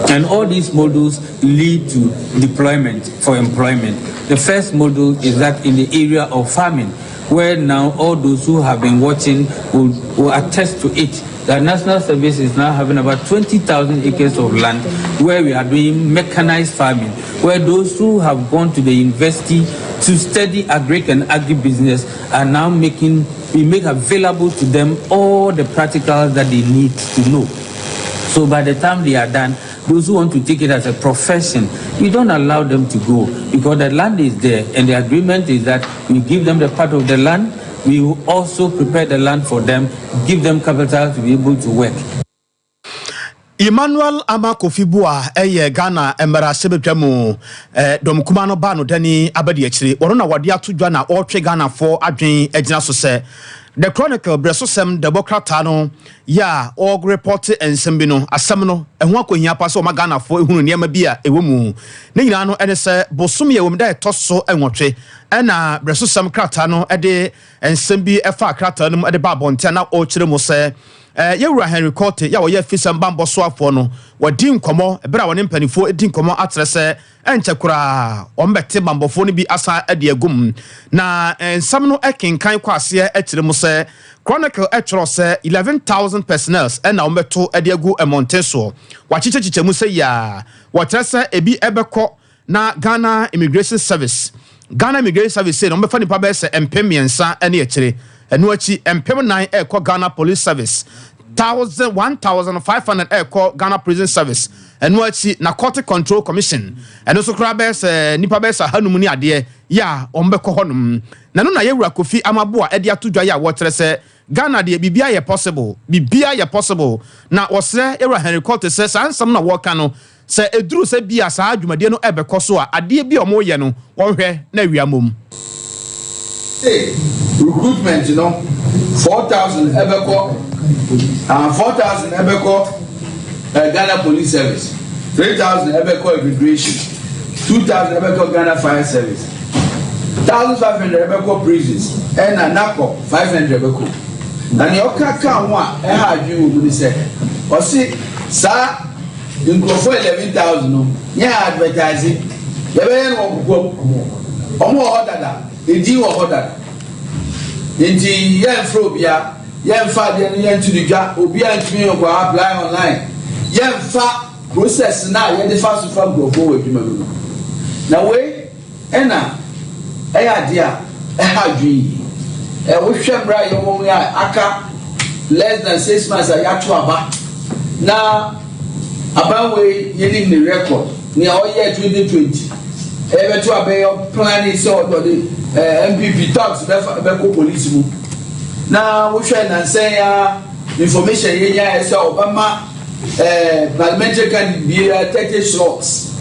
And all these models lead to deployment for employment. The first model is that in the area of farming, where now all those who have been watching will attest to it. The National Service is now having about 20,000 acres of land where we are doing mechanized farming, where those who have gone to the university to study agric and agribusiness are now making, we make available to them all the practicals that they need to know. So by the time they are done, those who want to take it as a profession, we don't allow them to go because the land is there, and the agreement is that we give them the part of the land, we will also prepare the land for them, give them capital to be able to work. Emmanuel Armah Kofi Buah ɛyɛ Ghana mmarahyɛbadwa mu dɔm kuma no ba no dani abadi akyire. Wɔno na wɔde ato dwa na ɔretwe Ghanafoɔ adwen agyina so sɛ The Chronicle berɛsosɛm dɛbɔ krataa no yɛ a ɔrepɔte nsɛm bi no, asɛm no ɛho akɔhia pa sɛ ɔma Ghanafoɔ ehunu nneɛma bi a ɛwɔ mu. Ne nyinaa no ɛne sɛ bosom yɛ wɔm da ɛtɔ so 8 ɛna berɛsosɛm krataa no ɛde nsɛm bi ɛfa krataa no mu ɛde ba abɔnten na ɔrekyerɛ mu sɛ yɛwura Henry Quartey yɛ a wɔyɛ fisɛm bambɔ soafoɔ no, wɔdi nkɔmmɔ ɛberɛ a wɔne mpanimfoɔ di nkɔmmɔ akyerɛ sɛ ɛnkyɛ koraa wɔn bɛte bambɔfoɔ no bi asan de agum. Na nsɛm no ɛkenkan kɔ aseɛ akyerɛ mu sɛ Chronicle ɛtwerɛ sɛ 11,000 personnels ɛna wɔn bɛto de agu mmɔnten soɔ. Wɔakyekyɛkyekyɛ mu sɛ yia wɔkyerɛ sɛ ebi ɛbɛkɔ na Ghana Immigration Service. Ghana Immigration Service sɛ na wɔbɛfa nipa bɛyɛ sɛ 3000 ne akyire. Ɛno akyi, 4000 ɛrekɔ Ghana Police Service, thousand 1,500 ɛrekɔ Ghana Prison Service. Ɛno akyi, Narcotic Control Commission, ɛno nso koraa bɛyɛ sɛ nipa bɛyɛ sɛ 500 ne adeɛ yɛ a wɔn bɛkɔ hɔnom. Na no na yɛwura Kofi Amaboa ɛde ato dwa yɛ a wɔkyerɛ sɛ Ghana deɛ, biribiara yɛ possible, biribiara yɛ possible. Na wɔsrɛ yɛwura Henry Quartey sɛ saa nsɛm na wɔreka no sɛ eduru sɛ bi a saa dwumadie no ɛbɛkɔ so a, adeɛ bi a wɔreyɛ no, wɔnhwɛ na awia mom. Recruitment no, 4,000 ɛbɛkɔ, 4,000 ɛbɛkɔ Ghana Police Service, 3,000 ɛbɛkɔ immigration, 2,000 ɛbɛkɔ Ghana Fire Service, 1,500 ɛbɛkɔ prisons, ɛna NACOP 500 ɛbɛkɔ. Na nea ɔka ka ho a ɛha adwene wɔ mu ni sɛ ɔsi saa nkurɔfoɔ 11,000 no nyɛ advertise, yɛbɛyɛ no wɔ kokoam. Ɔmo wɔ hɔ dada, edi wɔ hɔ dada, nti yɛnfrɛ obia, yɛnfa adeɛ no yɛnto ne dwa, obia ntumi nkɔ apply online, yɛnfa process na yɛde fa so fa nkurɔfoɔ wɔ adwuma mu no. Na wei ɛna ɛyɛ adeɛ a ɛha adwene yi. Wohwɛ mmerɛ a yɛwɔ mu a aka less than 6 months a yɛato aba, na aban wei yɛnim ne record, nea ɔyɛ 2020 ɛbɛto abɛyɛ planning sɛ ɔde NPP thugs bɛfa bɛkɔ police mu. Na wohwɛ nansɛn ya information yɛnya yɛ sɛ ɔbɛma parliamentary candidate biara 30 slots.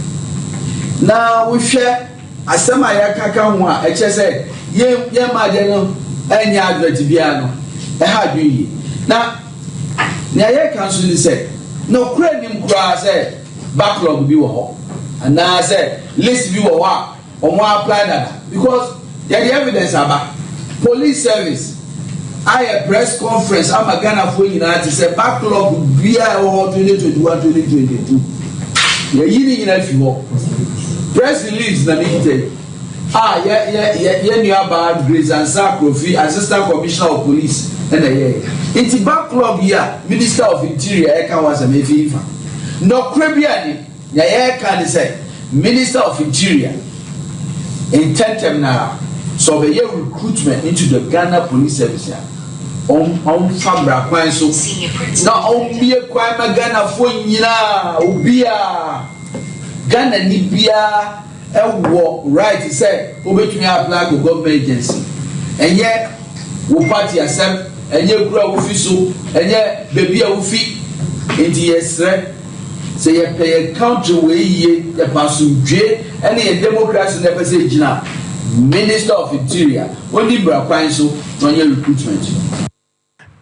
Na wohwɛ asɛm a yɛkaka ho a ɛkyɛ sɛ yɛn yɛn mma adeɛ no ɛnyɛ advert biara no, ɛha adwene yie. Na nea yɛka nso ni sɛ nokura nim koraa sɛ backlog bi wɔ hɔ anaasɛ list bi wɔ hɔ a wɔn apply dada, because yɛde evidence aba. Police Service ayɛ press conference ama Ghanafoɔ nyinaa te sɛ backlog biara ɛwɔ hɔ 2021, 2022, yɛyi ne nyinaa fi hɔ. Press release na mi kita yi a yɛ yɛ yɛ yɛ nua baa Grace Ansah Akrofi, Assistant Commissioner of Police, ɛna yɛ. Nti backlog yi a Minister of Interior ɛka ho asɛm efi nfa nɔkura bi a ni nea yɛreka ne sɛ Minister of Interior ntɛntɛm na sɛ ɔbɛyɛ recruitment into the Ghana Police Service a, ɔnfa mmara kwan so na ɔmbie kwan ma Ghanafoɔ nyinaa. Obiara, Ghana ni biara ɛwɔ right sɛ obetumi apply go government agency. Ɛnyɛ wo party asɛm, ɛnyɛ kuro a wofi so, ɛnyɛ beebi a wofi. Nti yɛsrɛ Sɛ yɛpɛ yɛn country wei yie, yɛpɛ asomdwie ɛne yɛn democracy na ɛpɛ sɛ egyina, Minister of Interior ɔndi mbra kwan so na ɔnyɛ recruitment.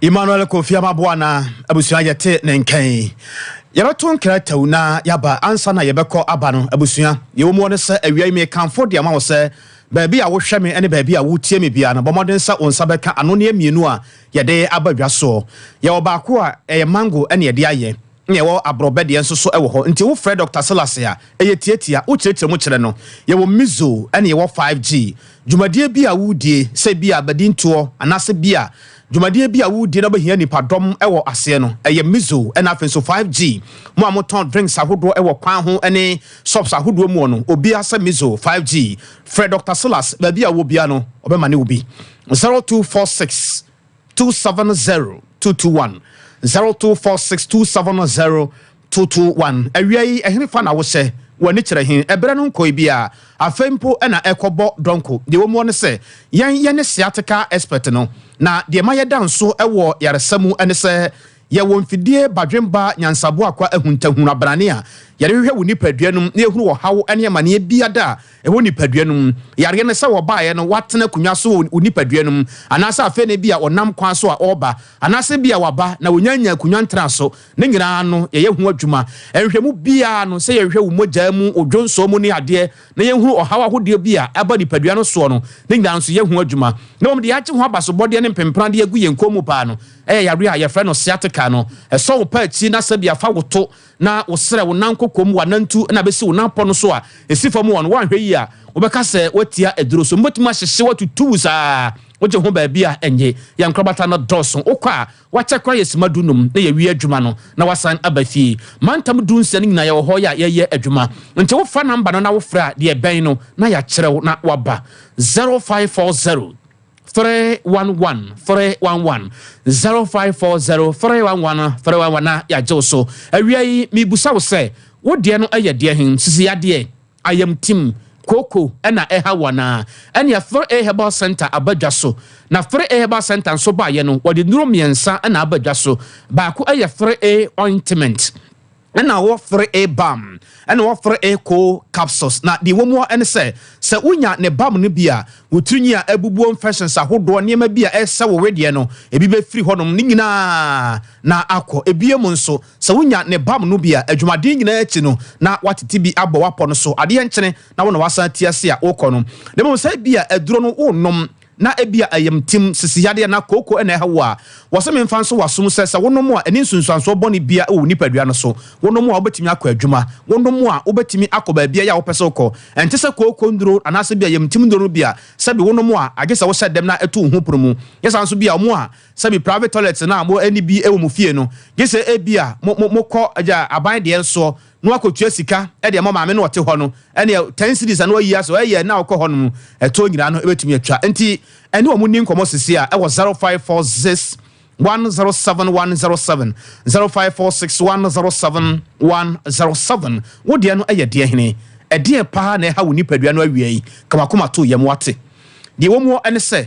Emmanuel Kofi Amaboa na abusua yɛte ne nkan. Yɛbɛto nkratawu na yɛaba. Ansa na yɛbɛkɔ aba no, abusua, yɛwɔ mu ne sɛ awia yi mekamfo de ama wo sɛ baabi a wohwɛ me ne baabi a wotie me bia no, bɔ mmɔden sɛ wo nsa bɛka anonneɛ mmienu a yɛde aba dwa soɔ. Yɛwɔ baako a ɛyɛ mango ne yɛde ayɛ, ne yɛwɔ aborɔbɛ deɛ nso so wɔ hɔ. Nti wofrɛ Dr Silas a, ɛyɛ tietia, wokyerɛkyerɛ mu kyerɛ no. Yɛwɔ mizo ne yɛwɔ 5G. Dwumadie bi a wodie, sɛ bi a badintoɔ anaasɛ bi a dwumadie bi a wodie na wobɛhia nipadɔm wɔ aseɛ no, ɛyɛ mizo. Ɛna afei nso 5G, mo a motɔn drinks ahodoɔ wɔ kwan ho ne shops ahodoɔ mu no, obiara sɛ mizo 5G. Frɛ Dr Silas baabi a wɔ bia no, ɔbɛma ne wo bi. 0246 270 221, 0246 270 221. Awia yi, ɛhene fa na wohyɛ w'ani kyerɛ he? Ɛberɛ no nkɔi bi a afei mpo ɛna ɛkɔbɔ dɔnko. Deɛ wɔ mu ne sɛ yɛn yɛne sciatica expert no, na deɛ ma yɛda nso ɛwɔ yaresa mu ɛne sɛ yɛwɔ mfidie badwemba nyansaboa akwa ahuntahunu abrane a yɛde hwehwɛ wo nipadua no mu na yɛhunu ɔhaw ne amanneɛ biada a ɛwɔ nipadua no mu. Yareɛ no sɛ wɔbaeɛ no, watena akonnwa so wɔ wo nipadua no mu, anaasɛ afei ne bi a ɔnam kwan so a ɔreba, anaasɛ bi a waba na wɔnyanya akonnwa ntena so, ne nyinaa no yɛyɛ ho adwuma. Nhwɛmu biara no, sɛ yɛhwɛ wo mogyaa mu, wo dwonsɔ mu ne adeɛ na yɛhunu ɔhaw ahodoɔ bi a ɛba nipadua no soɔ no, ne nyinaa nso yɛ ho adwuma. Na wɔn de yɛagye ho abasobɔdeɛ ne mpempran de agu yɛn kɔn mu paa no, ɛyɛ yareɛ a yɛfrɛ no sciatica no. Ɛsɔ wo pa akyi na sɛ bi afa wo to na wo serɛ wo nan kɔkɔm, wanantu na bɛsi wo nan pɔ no so a ɛsi fam wɔ no, woanhwɛ yi a, wobɛka sɛ woatia aduro so, mbɛtumi ahyehye watutu wo saa wogye ho baabi a ɛnyɛ. Yɛn nkorabata no dɔɔso. Wokɔ a, wakyɛ kora yɛ sima 15 na yɛwie adwuma no na wasan aba fie. Mantam 16 no nyinaa yɛwɔ hɔ yɛ a yɛyɛ adwuma. Nti wofa number no na wofrɛ a, deɛ ɛbɛn no na yɛakyerɛ wo na waba. 0540 311 311, 0540 311 311 na yɛagye wo so. Awia yi mebusa wo sɛ wo deɛ no yɛ deɛ he? Sisi adeɛ ayamtim kooko ɛna ɛha wɔ anaa? Ɛnea 3A Herbal Center aba dwa so. Na 3A Herbal Center nso baayɛ no, wɔde nnuro mmiɛnsa ɛna aba dwa so. Baako ɛyɛ 3A ointment, ɛna wɔ 3A balm, ɛna wɔ 3A co capsules. Na deɛ wɔ mu ɛne sɛ wonya ne balm no bi a, wotiri nyi a abubuo, infections ahodoɔ, nneɛma bi a ɛsɛ wɔ wedeɛ no, ebi bɛfiri hɔnom ne nyinaa na akɔ. Ebie mu nso, sɛ wonya ne balm no bi a, adwumaden nyinaa akyi no na watete bi abɔ wapɔ no so adeɛ nkyene na wɔn na wasan ti ase a wokɔ no. Na mmom sɛ ebi a aduro no wonom na ebi a ɛyam tim sisi yadeɛ na kooko ɛna ɛha wo a, wɔsɛ memfa nso wasom sɛ wonom a, ɛne nsunsuansoɔ bɔne bia ɛwɔ nipadua no so. Wonom a, wobɛtumi akɔ adwuma. Wonom a, wobɛtumi akɔ baabi a wopɛ sɛ wokɔ. Ɛnte sɛ kooko nduro anaasɛ bi a yam tim nduro no bi a sɛbi wonom a, agye sɛ wohyɛ dɛm na ɛto wo ho pono mu. Yɛ saa nso bi a ɔmo a sɛbi private toilet na mo ani bi ɛwɔ mo fie no, gye sɛ ebi a mo mo mokɔ agya aban deɛ nsoɔ na wakɔtua sika ɛde ɛma maame no ɔte hɔ no, ɛne 10 cedis a na wayi asɛ ɛyɛ na wokɔ hɔ nom ɛtoɔ nyinaa no ɛbɛtumi atwa. Nti ɛne wɔn ni nkɔmmɔ sisi a ɛwɔ 0546 107 107, 0546 107 107. Wo deɛ no ɛyɛ deɛ hene? Ɛdeɛ paa na ɛha wo nipadua no awia yi? Kamakoma to yam wate. Deɛ wɔ mu ɛne sɛ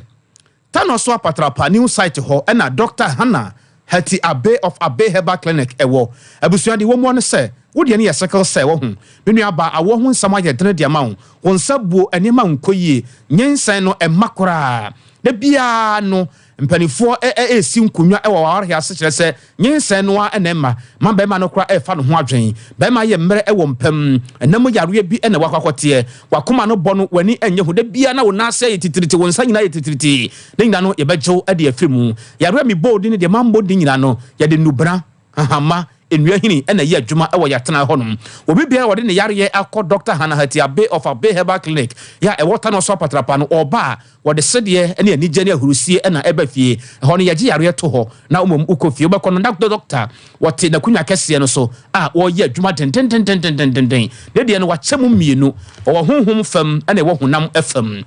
tano so apatrapa new site hɔ ɛna Dr Hannah Hati Abe of Abe Herbal Clinic ɛwɔ. Abusua, deɛ wɔ mu ne sɛ wo deɛ no yɛ sickle cell wɔ ho. Me nua ba, awɔ ho nsɛm ayɛ dene deɛ ma wo, wo nsa buo, nneɛma nkɔ yie, nyɛnsɛn no ɛma koraa da biara no, mpanimfoɔ ɛɛsi nkonnwa ɛwɔ waware ase, kyerɛ sɛ nyɛnsɛn no a ɛna ɛma ma bɛrima no koraa ɛɛfa ne ho adwen. Bɛrima yɛ mmerɛ ɛwɔ mpam, ɛnam yareɛ bi ɛna wakɔ akɔteɛ, wakoma no bɔ no, w'ani ɛnyɛ ho da biara na wo nan ase yɛ titiriti, wo nsa nyinaa yɛ titiriti. Ne nyinaa no yɛbɛgyew ɛde afiri mu. Yareɛ mi bɔ odi ne deɛ mambɔ di nyinaa no, yɛde nnubena, ahama, nnua hini ɛna ɛyɛ adwuma ɛwɔ yɛatena hɔnom. Obi biara wɔde ne yareɛ akɔ Dr Hannah Hati Abe of Abe Herbal Clinic yɛ a ɛwɔ Tano so apatrapa no, ɔba a, wɔde sedeɛ ne anigye ne ahurusie ɛna ɛba fie. Ɛhɔ no yɛgye yareɛ to hɔ na mmom wokɔ fie, wobɛkɔ no na doctor wɔte n'akonnwa kɛseɛ no so a wɔreyɛ adwuma dendendendendendenden. Ne deɛ no wakyɛ mu mmienu, ɔwɔ honhom fam ɛna ɛwɔ honam fam.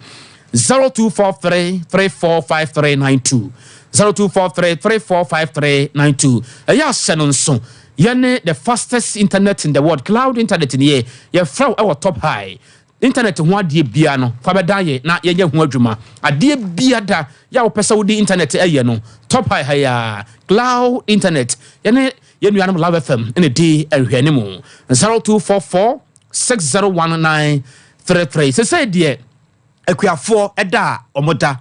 0243 345392, 0243 345392. Ɛyɛ ahyɛ no nso, yɛne the fastest internet in the world, cloud internet nie. Yɛfrɛ wo ɛwɔ Top High. Internet ho adeɛ biara no, fa bɛdan yɛn na yɛnyɛ ho adwuma. Adeɛ biara yɛ a wopɛ sɛ wode internet yɛ no, Top High ha yi ara, Cloud Internet, yɛne yɛn nuanom Love FM na ɛdi nhwɛanimu. 0244 601933. Sesei deɛ akuafoɔ da a wɔda,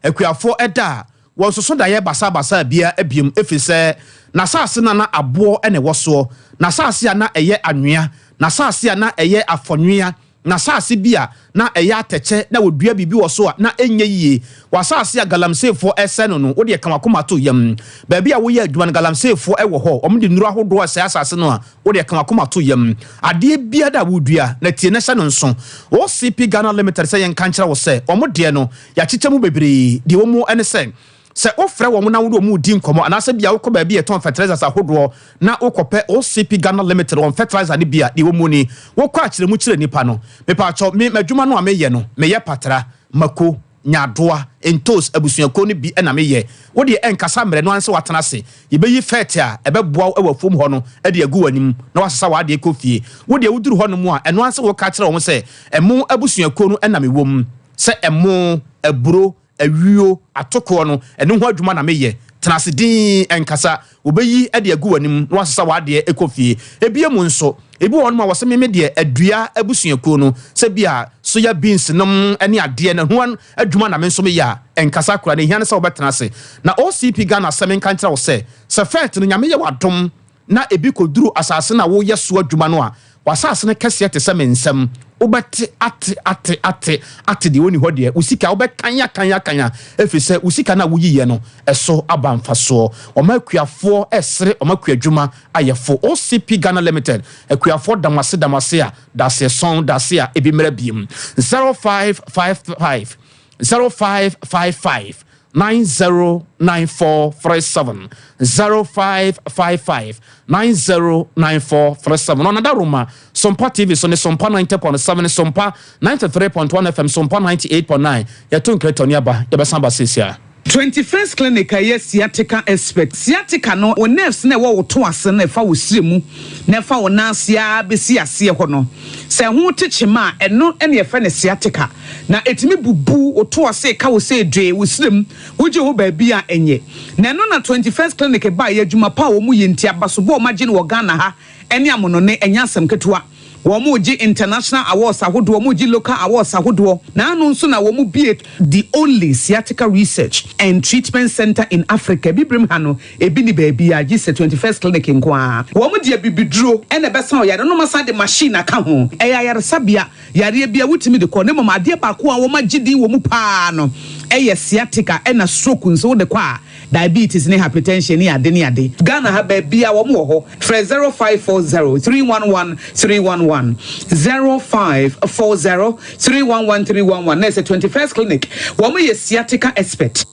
akuafoɔ da a wɔnsoso daeɛ basabasa biara biom, ɛfiri sɛ n'asase no a na aboɔ na ɛwɔ soɔ, n'asase a na ɛyɛ anwea, n'asase a na ɛyɛ afɔnwea, n'asase bi a na ɛyɛ atɛkyɛ na wɔdua biribi wɔ so a na ɛnyɛ yie, w'asase a galamseyfoɔ resɛe no no, wo deɛ ka w'akoma to yam. Baabi a woyɛ adwuma no, galamseyfoɔ wɔ hɔ, wɔde nnuro ahodoɔ resɛe asase no a, wo deɛ ka w'akoma to yam. Adeɛ biara a wodua, na tie na hyɛ no nso. OCP Ghana Limited sɛ yɛnka nkyerɛ wo sɛ, wɔn deɛ no, yɛakyekyɛ mu bebree. Deɛ ɛwɔ mu ne sɛ, sɛ wofrɛ wɔn na wo ne wɔn redi nkɔmmɔ, anaasɛ bia wokɔ baabi a yɛtɔn fertilizers ahodoɔ na wokɔpɛ OCP Ghana Limited wɔn fertilizer no bi a, deɛ ɛwɔ mu ni, wokɔ akyerɛ mu kyerɛ nnipa no, mepaakyɛw, me m'adwuma no a meyɛ no, meyɛ patra, mako, nyaadoa, ntos abusuakuo no bi na meyɛ. Wo deɛ ɛnkasa mmerɛ no ara ne sɛ woatena ase. Yɛbɛyi fɛɛte a ɛbɛboa wo wɔ afuom hɔ no de agu w'anim na woasesa w'adeɛ kɔ fie. Wo deɛ woduru hɔnom a, ɛno ara ne sɛ woka kyerɛ wɔn sɛ, Ɛmo abusuakuo no na mewɔ mu. Sɛ ɛmo, aburo, ayuo, atokoɔ no, ɛno ho adwuma na meyɛ. Tena ase dinn, ɛnkasa. Wɔbɛyi de agu w'anim na woasesa w'adeɛ kɔ fie. Ebiem nso, ebi wɔ hɔnom a wɔse me me deɛ adua abusuakuo no, sɛ bi a soya beans nom ne adeɛ no, ɛho adwuma na me nso meyɛ a, ɛnkasa koraa. Nea ɛhia ne sɛ wobɛtena ase. Na OCP Ghana sɛ menka nkyerɛ wo sɛ, sɛ fɛɛt no Nyame yɛ wo adom na ebi kɔduru asase no a woreyɛ so adwuma no a, w'asase no kɛseɛ te sɛ me nsam. Wobɛte, ate, ate, ate, ate deɛ ɔnni hɔ deɛ. Wo sika, wobɛkan akan akan a, ɛfiri sɛ wo sika no a woyiiɛ no, ɛso aba mfasoɔ. Wɔma akuafoɔ resere wɔn akuadwuma ayɛ fo. OCP Ghana Limited, akuafoɔ da mo ase da mo ase a, daseɛ sɔn, dase a ebi mmra biem. 0555 0555 909437 0555 909437 Ɔnada Roma Sompa TV so ne Sompa 90.7 Sompa 93.1 FM Sompa 98.9 Yɛto nkrɛtɔ ne aba yɛbɛsan aba seesia. 21st Clinic a ɛyɛ sciatica expert. Sciatica no, wo nerves no a ɛwɔ wo to ase no a ɛfa wo srɛ mu na ɛfa wo nan ase ara bɛsi aseɛ hɔ no, sɛ ɛho te kyema a, ɛno na yɛfrɛ no sciatica. Na ɛtumi bubu wo to ase, ka wo sɛ dwee, wo srɛ mu, wogye ho baabi a ɛnyɛ. Na ɛno na 21st Clinic baeɛ, adwuma pa a wɔyɛ nti, abasobɔ a wɔagye no wɔ Ghana ha ne amonɔne, ɛnyɛ asɛm ketewa. Wɔregye international awards ahodoɔ, wɔregye local awards ahodoɔ. Na ano nso na wɔbue the only sciatica research and treatment centre in Africa. Abibirem ha no, ebi nni baabiara gye sɛ 21st Clinic nko ara. Wɔde abibiduro na ɛbɛsa ɔyare no, na wɔasan de machine aka ho. Ɛyɛ ayaresabea, yareɛ biara wotumi de kɔ. Na mmom adeɛ baako a wɔagye din wɔ mu pa ara no yɛ sciatica ɛna stroke nso wode kɔ a, Diabetes ne hypertension ne ade ne ade. Ghana ha baabia wɔn wɔ hɔ. Frɛ 0540 311 311, 0540 311 311 na ɛsɛ 21st clinic wɔn yɛ sciatica expert.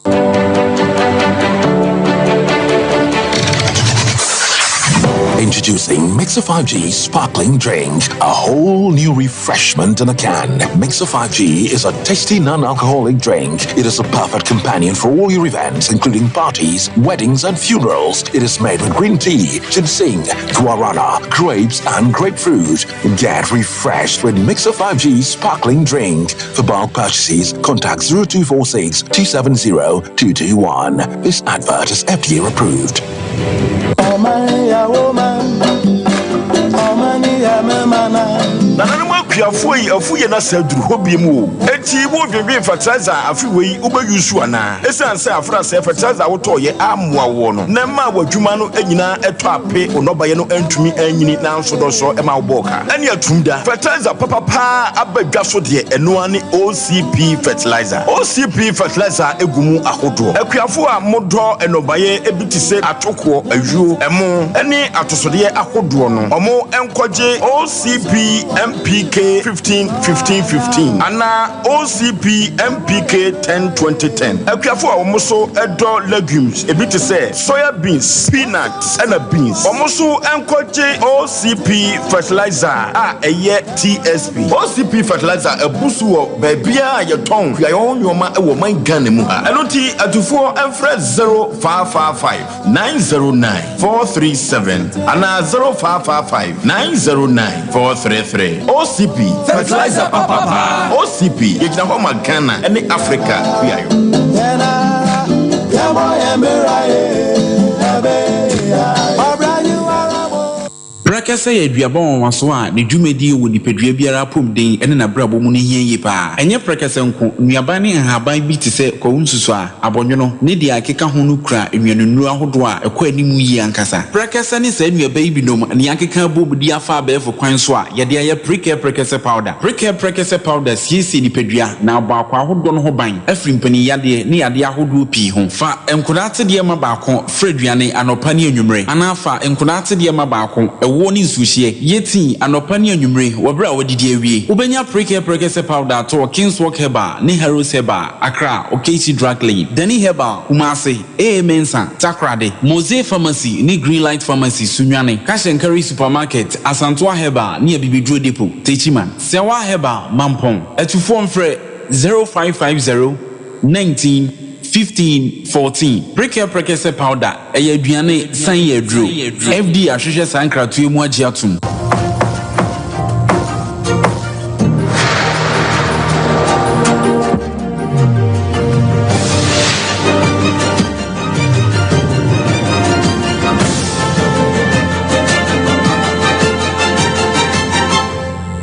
Introducing Mixer 5G Sparkling Drink, a whole new refreshment in a can. Mixer 5G is a tasty non-alcoholic drink. It is a perfect companion for all your events, including parties, weddings, and funerals. It is made with green tea, ginseng, guarana, grapes, and grapefruit. Get refreshed with Mixer 5G Sparkling Drink. For bulk purchases, contact 0246 270 221. This advert is FDA approved. Nananom akuafoɔ yi afu yɛn asa aduru hɔ biom o. Enti wo dwendwen fertilizer a afe wei wo bɛ use anaa? Esiane sɛ afrasɛɛ fertilizer a wo tɔɔ yɛ ammoa woɔ no na ɛmaa w'adwuma no nyinaa ɛtɔ ape, wo nnɔbaeɛ no antumi anyini nanso dɔsɔ ɛma wo bɔɔ ka. Ɛne atum da. Fertilizer papa paa aba dwa so deɛ ɛno ara ne OCP fertilizer. OCP fertilizer gu mu ahodoɔ. Akuafoɔ a modɔ nnɔbaeɛ bi te sɛ atokoɔ, ayuo, ɛmo ne atosodeɛ ahodoɔ no, wɔn nkɔgye OCP MPK 15 15 15 anaa OCP MPK 10 20 10. Akuafoɔ a wɔn nso dɔ legumes ebi te sɛ soya beans, peanuts ɛna beans, wɔn nso nkɔgye OCP fertilizer a ɛyɛ TSP. OCP fertilizer abu so wɔ baabiara a yɛtɔn kuayɔ ho nnoɔma wɔ ɔman Ghana mu ha. Ɛno nti atufoɔ mfrɛ 0555 909 437 anaa 0555 909 433. OCP. OCP, fertilizer papapaa. OCP, yɛgyina hɔ ma Ghana ne Africa kuayɔ. Prɛkɛsɛ yɛ aduaba nwanwaso a ne dwumadi wɔ nipadua biara apɔmuden ne n'abrabɔ mu no hia yie paa. Ɛnyɛ prɛkɛsɛ nko, nnuaban ne nhaban bi te sɛ kwawu nsusuaa, abɔnwono, ne deɛ ɛkeka ho no kura nnuanennuro ahodoɔ a ɛkɔ anim yie ankasa. Prɛkɛsɛ ne saa nnuaba yi binom na yɛakeka abom de afa abɛɛfo kwan so a yɛde ayɛ Prekɛ Prɛkɛsɛ Powder. Prekɛ Prɛkɛsɛ Powder siesie nipadua na abɔ akwaa ahodoɔ no ho ban afiri mpaninyadeɛ ne yadeɛ ahodoɔ pii ho. Fa nkwadaa atedeɛ ma baako Fra aduane anɔpa ne anwummere, anaa fa nkwadaa atedeɛ ma baako, ɛwoɔ ne nsuohyeɛ. Yɛ tii anɔpa ne anwummere wɔ berɛ a woadidi awie. Wobɛnya Prekɛ Prɛkɛsɛ Powder atɔ wɔ Kingswalk Herbal ne Harrows Herbal, Accra, Okaishie Drug Lane, Dani Herbal, Kumasi, AA Mensah, Takoradi, Mose Pharmacy ne Greenlight Pharmacy, Sunyani, Cash and Carry Supermarket, Asantoa Herbal ne Abibiduro Depot, Techiman, Sɛwa Herbal, Mampong. Atufoɔ mfrɛ 0550 19 15 14 Prekɛ prɛkɛsɛ powder ɛyɛ aduane san yɛ aduro. FDA ahwehwɛ saa nkratoɔ yi mu agye atom.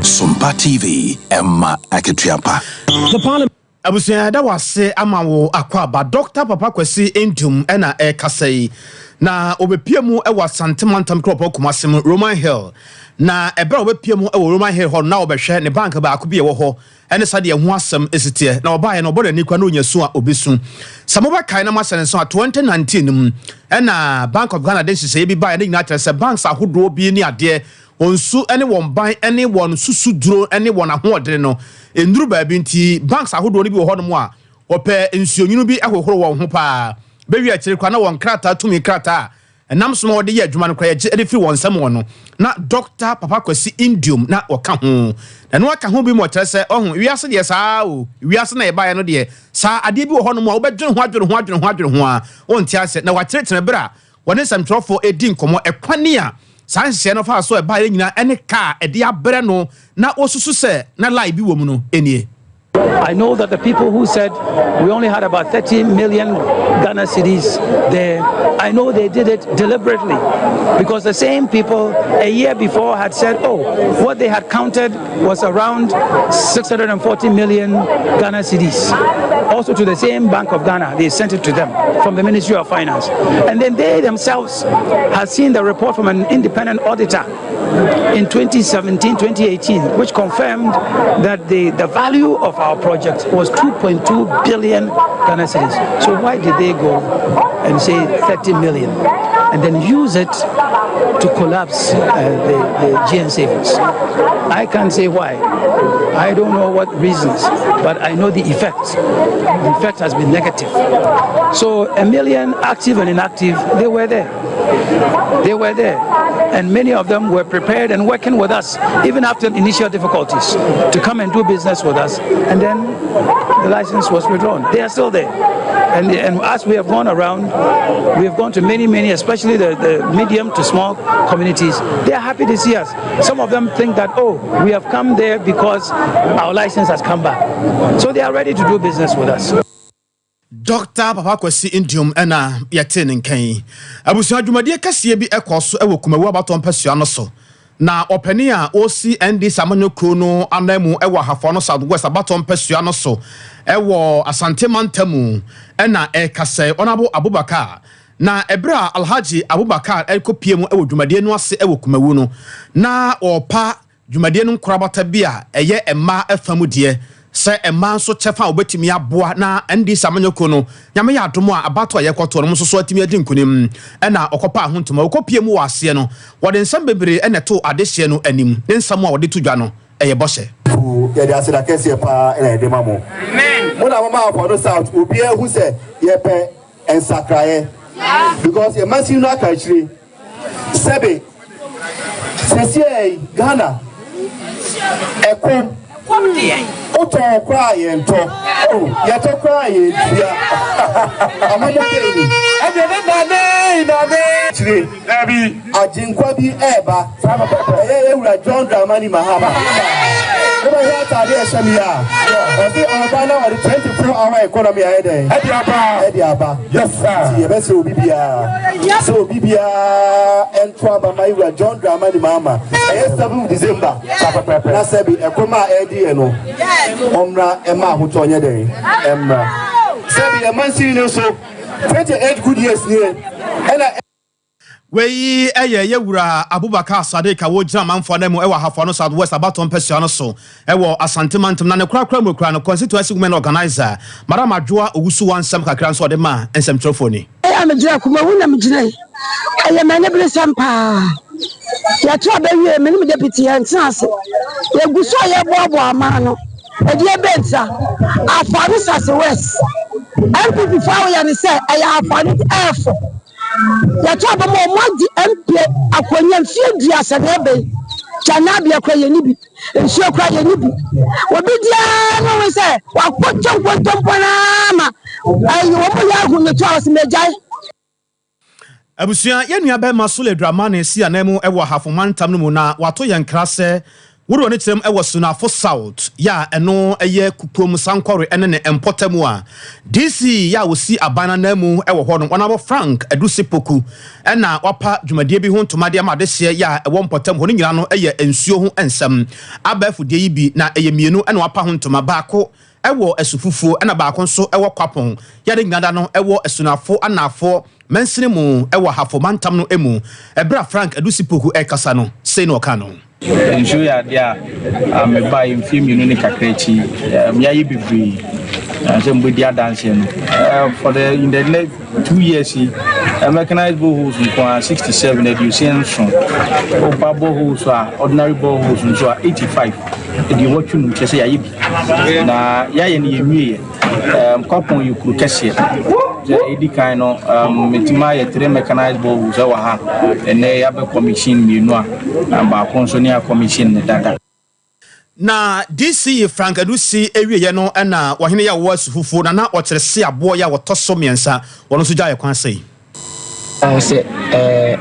Sompa TV, ɛma akatua pa. Abusua yɛda wo ase ama wo akwaaba. Doctor Papa Kwasi Ntum na ɛrekasa yi. Na ɔbɛpue mu wɔ Asante Mantam Kuropɔn Kumasi mu, Roman Hill. Na ɛberɛ a ɔbɛpue mu wɔ Roman Hill hɔ no, na ɔbɛhwɛ ne bank baako bi a ɛwɔ hɔ ne sɛdeɛ ɛho asɛm si teɛ. Na ɔbaeɛ no, ɔbɔ n'ani koraa na ɔnya su a ɔbɛsu. Sɛ mobɛkae na moahyɛ no nso a, 2019 no mu ɛna Bank of Ghana de nhyehyɛeɛ bi baeɛ. Ne nyinaa kyerɛ sɛ banks ahodoɔ bi ne adeɛ Wɔn su ne wɔn ban ne wɔn susuduro ne wɔn ahoɔdene no nnuru baabi nti banks ahodoɔ no bi wɔ hɔnom a wɔpɛ nsuonwunu bi hohoro wɔn ho paa. Bɛwie akyire koraa na wɔn krataa tumi krataa a ɛnam so ma wɔde yɛ adwuma no koraa yɛgye de firi wɔn nsam wɔ no na Dɔkta Papa Kwasi Ndiom na ɔka ho. Na ɛno aka ho bi ma ɔkyerɛ sɛ ɔho wiase deɛ saa o, wiase na yɛbaeɛ no deɛ saa adeɛ bi wɔ hɔnom a wobɛdwene ho adwene ho adwene ho adwene ho a wonte aseɛ na wakyerɛkyerɛ berɛ a Wɔne nsɛmtwerɛfoɔ redi nkɔmmɔ ɛkwan a saa nhyehyɛeɛ no faa so a ɛbaeɛ nyinaa ne ka a ɛde abrɛ no na wɔsusu sɛ na lie bi wɔ mu no nie. I know that the people who said we only had about 30 million Ghana cedis there, I know they did it deliberately because the same people a year before had said, oh, what they had counted was around 640 million Ghana cedis. Also to the same Bank of Ghana, they sent it to them from the Ministry of Finance. And then they themselves had seen the report from an independent auditor in 2017, 2018, which confirmed that the, the value of our project was 2.2 billion Ghana cedis. So why did they go and say 30 million and then use it to collapse uh, the, the GN savings? I can't say why. I don't know what reasons, but I know the effect. The effect has been negative. So a million active and inactive, they were there. They were there. And many of them were prepared and working with us, even after initial difficulties, to come and do business with us. And then the license was withdrawn. They are still there. And, and as we have gone around, we have gone to many, many, especially the, the medium to small communities. They are happy to see us. Some of them think that, oh, we have come there because our license has come back. So they are ready to do business with us. Dɔkta Papa Kwasi Nduom na yɛtee ne nka yi. Abusua dwumadie kɛseɛ bi kɔɔ so wɔ Kumawu abatoɔ mpasua no so. Na ɔpanin a ɔresi NDC amanyɔ kuo no ananmu wɔ Ahafo Ano South West abatoɔ mpasua no so wɔ Asante mantamu na ɛrekasa yi, Honourable Abubakar Na ɛberɛ a Alhaji Abubakar rekɔpue mu wɔ dwumadie no ase wɔ Kumawu no, na ɔrepa dwumadie no nkorabata bi a ɛyɛ mmaa fa mu deɛ, sɛ mmaa nso kyɛfa a wɔbɛtumi aboa na NDC amanyɔkuo no, Nyame yɛ adom a abatoɔ a yɛrekɔtoɔ no, wɔn nso so atumi adi nkunim. Ɛna ɔkɔpaa ho ntoma. Ɔkɔpue mu wɔ aseɛ no, wɔde nsɛm bebree na ɛtoo adehyeɛ no anim. Ne nsɛm a wɔde to dwa no, ɛyɛ bɔhyɛ. Yɛde aseda kɛseɛ paa na yɛde ma mo. Mo na moma Akwado South obiara hu sɛ yɛpɛ nsakraeɛ because yɛn masin no aka akyire sɛbe sɛsiɛ Ghana ɛkɔm wotɔn koraa yɛntɔ oh yɛtɔ koraa yɛntua amamɔ bɛni ɛdeɛ ne nane nane. akyire. Agyenkwa bi reba. Ɛyɛ yɛn Wura John Dramani Mahama. Wobɛhwɛ ataade a ɛhyɛ me yi a, ɔse ɔreba na ɔde 24 hour economy ayɛ dɛn? Ɛde aba. Nti yɛbɛsrɛ obi biara sɛ obi biara nto aba ma yɛn Wura John Dramani Mahama. Ɛyɛ 7 December. Na sɛbi ɛkɔm a ɛredi yɛn no, ɔmmra ɛma ahotɔ nyɛ dɛn? Ɛmmra. Sɛbi yɛn mansini no nso, 28 good years nie ɛna. Wei yɛ Yɛwura Abubakar Sadiq a ɔgyina amanfoɔ ananmu wɔ Ahafo Ano South West abatoɔ mpasua no so wɔ Asante mantam na ne korakora mu kura no Constituency Women Organiser, Madam Adwoa Owusu wɔ nsɛm kakra nso a ɔde maa nsɛmtwerɛfoɔ ni. Ɛyɛ a megyina Kumawu na megyina yi, ɛyɛ me aniberesɛm paa. Yɛto aba wie, me ne me deputy yɛntena ase. Yɛgu so a yɛboaboa aman ano. Ɛdeɛ bɛn ntia? Afanu Sase West NPP foɔ a woyɛ ne sɛ ɛyɛ Afanu ɛɛfo. Yɛto aba ma wɔn agye MP akonnwa mfeɛ aduasa na ɛbɛn. Gyanabea koraa yɛnni bi, nsuo koraa yɛnni bi. Obi diara ne ho sɛ wakɔtwa nkontompo no ara ma ɛyi wɔn yɛ ahu ne to a wɔsɛ megyae. Abusua, yɛn nua bɛrima Sule Dramani si ananmu wɔ Ahafo mantam no mu na wato yɛn nkra sɛ wode w'ani kyerɛm wɔ Sunafo South yɛ a ɛno yɛ Kukuom Sankɔre ne ne mpɔtam a DC yɛ a ɔsi aban no ananmu wɔ hɔ no Honourable Frank Adusi Poku na wapa dwumadie bi ho ntoma de ama adehyeɛ yɛ a ɛwɔ mpɔtam hɔ no nyinaa no yɛ nsuo ho nsɛm abɛɛfo deɛ yi bi na ɛyɛ mmienu na wapa ho ntoma baako wɔ Asufufuo ɛna baako nso wɔ Kwapong yɛ a ne nyinaa da no wɔ Asunafo Anaafoɔ mansini mu wɔ Ahafo mantam no mu. Ɛberɛ a Frank Adusi Poku rekasa no, sei na ɔkaa no. Nsuo yɛ adeɛ a mebaeɛ mfeɛ mmienu ne kakra akyi yɛayɛ bebree sɛ mobɛdi adanseɛ no for the in the next 2 years yi, mechanized boreholes nko ara 67, 67. Woba boreholes a, ordinary boreholes nso a, 85, 85. Kyerɛ sɛ yɛayɛ bi na yɛayɛ no yɛnwieɛ. Kwapɔn yɛ kuro kɛseɛ. Sɛ ɛdi kan no, metumi ayɛ three mechanized boreholes ɛwɔ ha. Ɛnɛ yɛabɛ commission mmienu a baako nso ne commission ne dada. Na DC Frank Adusi awieɛ no na ɔhene yɛ a wɔwɔ Asufufuo na na ɔkyerɛ se aboɔ yɛ a wɔtɔ so mmiɛnsa wɔn nso gyaeɛ kwan sei. Sɛ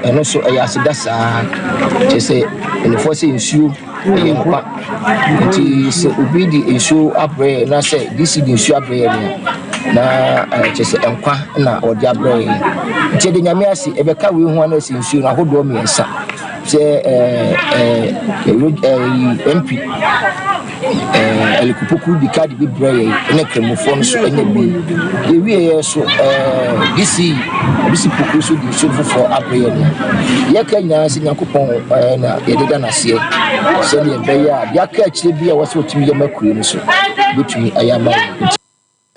ɛno nso ɛyɛ aseda saa, kyerɛ sɛ mpanimfoɔ sɛ nsuo yɛ nkwa, nti sɛ obi de nsuo abrɛ yɛn na sɛ DC de nsuo abrɛ yɛn no na kyerɛ sɛ nkwa na ɔde abrɛ yɛn. Nti yɛde Nyame ase, ɛbɛka wei ho a na ɛsɛ nsuo no ahodoɔ mmiɛnsa sɛ MP Ɛɛ Poku di card bi brɛ yɛn ɛna Kramofoɔ no nso anya bi. Yɛwieɛ nso ɛɛ DC DC Poku nso de nsuo foforɔ abrɛ yɛn. Yɛka nyinaa sɛ Nyankopɔn ɛɛ na yɛde da n'aseɛ sɛdeɛ ɛbɛyɛ a deɛ aka akyire bi a ɛwɔ sɛ ɔtumi yɛ ma kuro no so bɛtumi ayɛ ama yɛn.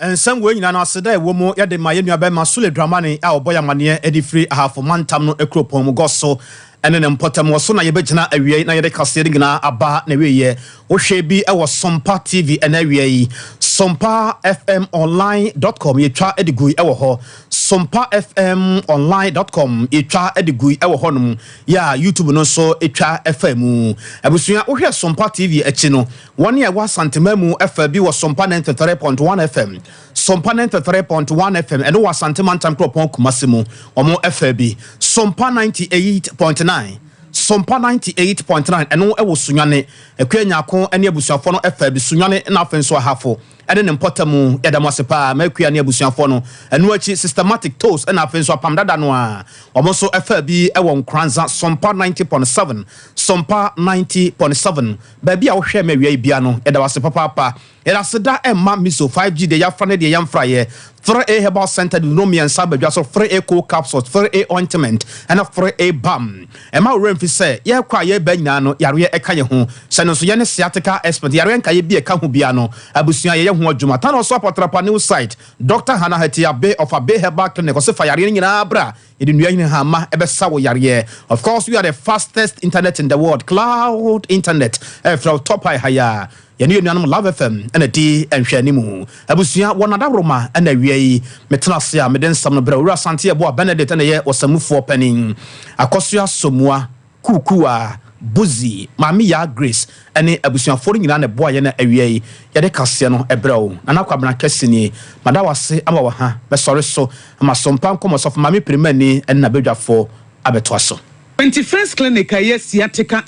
Nsɛm wei nyinaa no aseda a ɛwɔ mu yɛde ma yɛn nuabarima Sule Dramani a ɔbɔ yɛn amanneɛ de firi Ahafo mantam no kuropɔn mu Goso ne ne mpɔtam. Wɔ so na yɛbɛgyina awiei na yɛde kaseɛ no nyinaa aba n'awieɛ. Wohwɛ bi wɔ Sompa TV ɛnɛ awia yi, Sompa FM Online dot com yɛtwa de gui wɔ hɔ. Sompa FM Online dot com yɛtwa de gui wɔ hɔnom. Yɛ a YouTube no nso twa fa mu. Abusua, wohwɛ Sompa TV akyi no, Wɔn a ɛwɔ Asanteman mu fa bi wɔ Sompa 93.1 FM, Sompa 93.1 FM, ɛno wɔ Asante Mantam kuropɔn Kumasi mu, wɔn fa bi. Sompa 98.9, Sompa 98.9, ɛno wɔ Sunyani, Akua Nyarko ne abusuafoɔ no fa bi, Sunyani na afei nso Ahafo ne ne mpɔtamu. Yɛda mo ase paa, M'Akua ne abusuafoɔ no. Ɛno akyi, Systematic Toast na afei nso Apam Dada no ara, wɔn nso fa bi wɔ Nkoranza, Sompa 90.7, Sompa 90.7. Baabi a wohwɛɛ me awia yi bia no, yɛda wo ase papaapa. Yɛde aseda ɛma Miso 5G deɛ yɛafra ne deɛ yɛmfraeɛ, 3A Herbal Center de nnuro mmiɛnsa aba dwa so, 3A Cold Capsules, 3A Ointment, ɛna 3A Balm. Ɛmma wo werɛ mfi sɛ, yɛrekɔ a yɛreba nyinaa no, yareɛ ɛka yɛn ho. Hyɛ no nso, yɛne sciatica expert, yareɛ nkaeɛ bi a ɛka ho biara no, abusua yɛyɛ ho adwuma. Tano so Apɔtrapa New Site, Doctor Hannah Hatia Abe of Abe Herbal Clinic, ɔse fa yareɛ no nyinaa bra. Yɛde nnua nyina hama ɛbɛsa wo yareɛ. Of course we are the fastest internet in the world, cloud internet ɛfrɛ wo top high ha yi a. Yɛne yɛn nuanom Love FM ɛna di nhwɛanimu. Abusua wɔ Nadaworoma ɛna awia yi metena ase a mede nsɛm no brɛ wo. Owura Asante Yeboah Benedict ɛna ɛyɛ ɔsamufoɔ panin. Akɔsoa Somuah. Kuukuwa, Buzi, Maame Yaa Grace ne abusuafoɔ no nyinaa na ɛboa yɛn na awia yi yɛde kaseɛ no brɛ wo. Nana Kwabena Kɛse nie. Mada wo ase ama wo ha. Mɛsɔre so ama Sompa Nkɔmɔ Sɔfo Maame Pirimani ne n'abadwafoɔ. abɛtoa so. 21st Clinic a ɛyɛ Sciatica.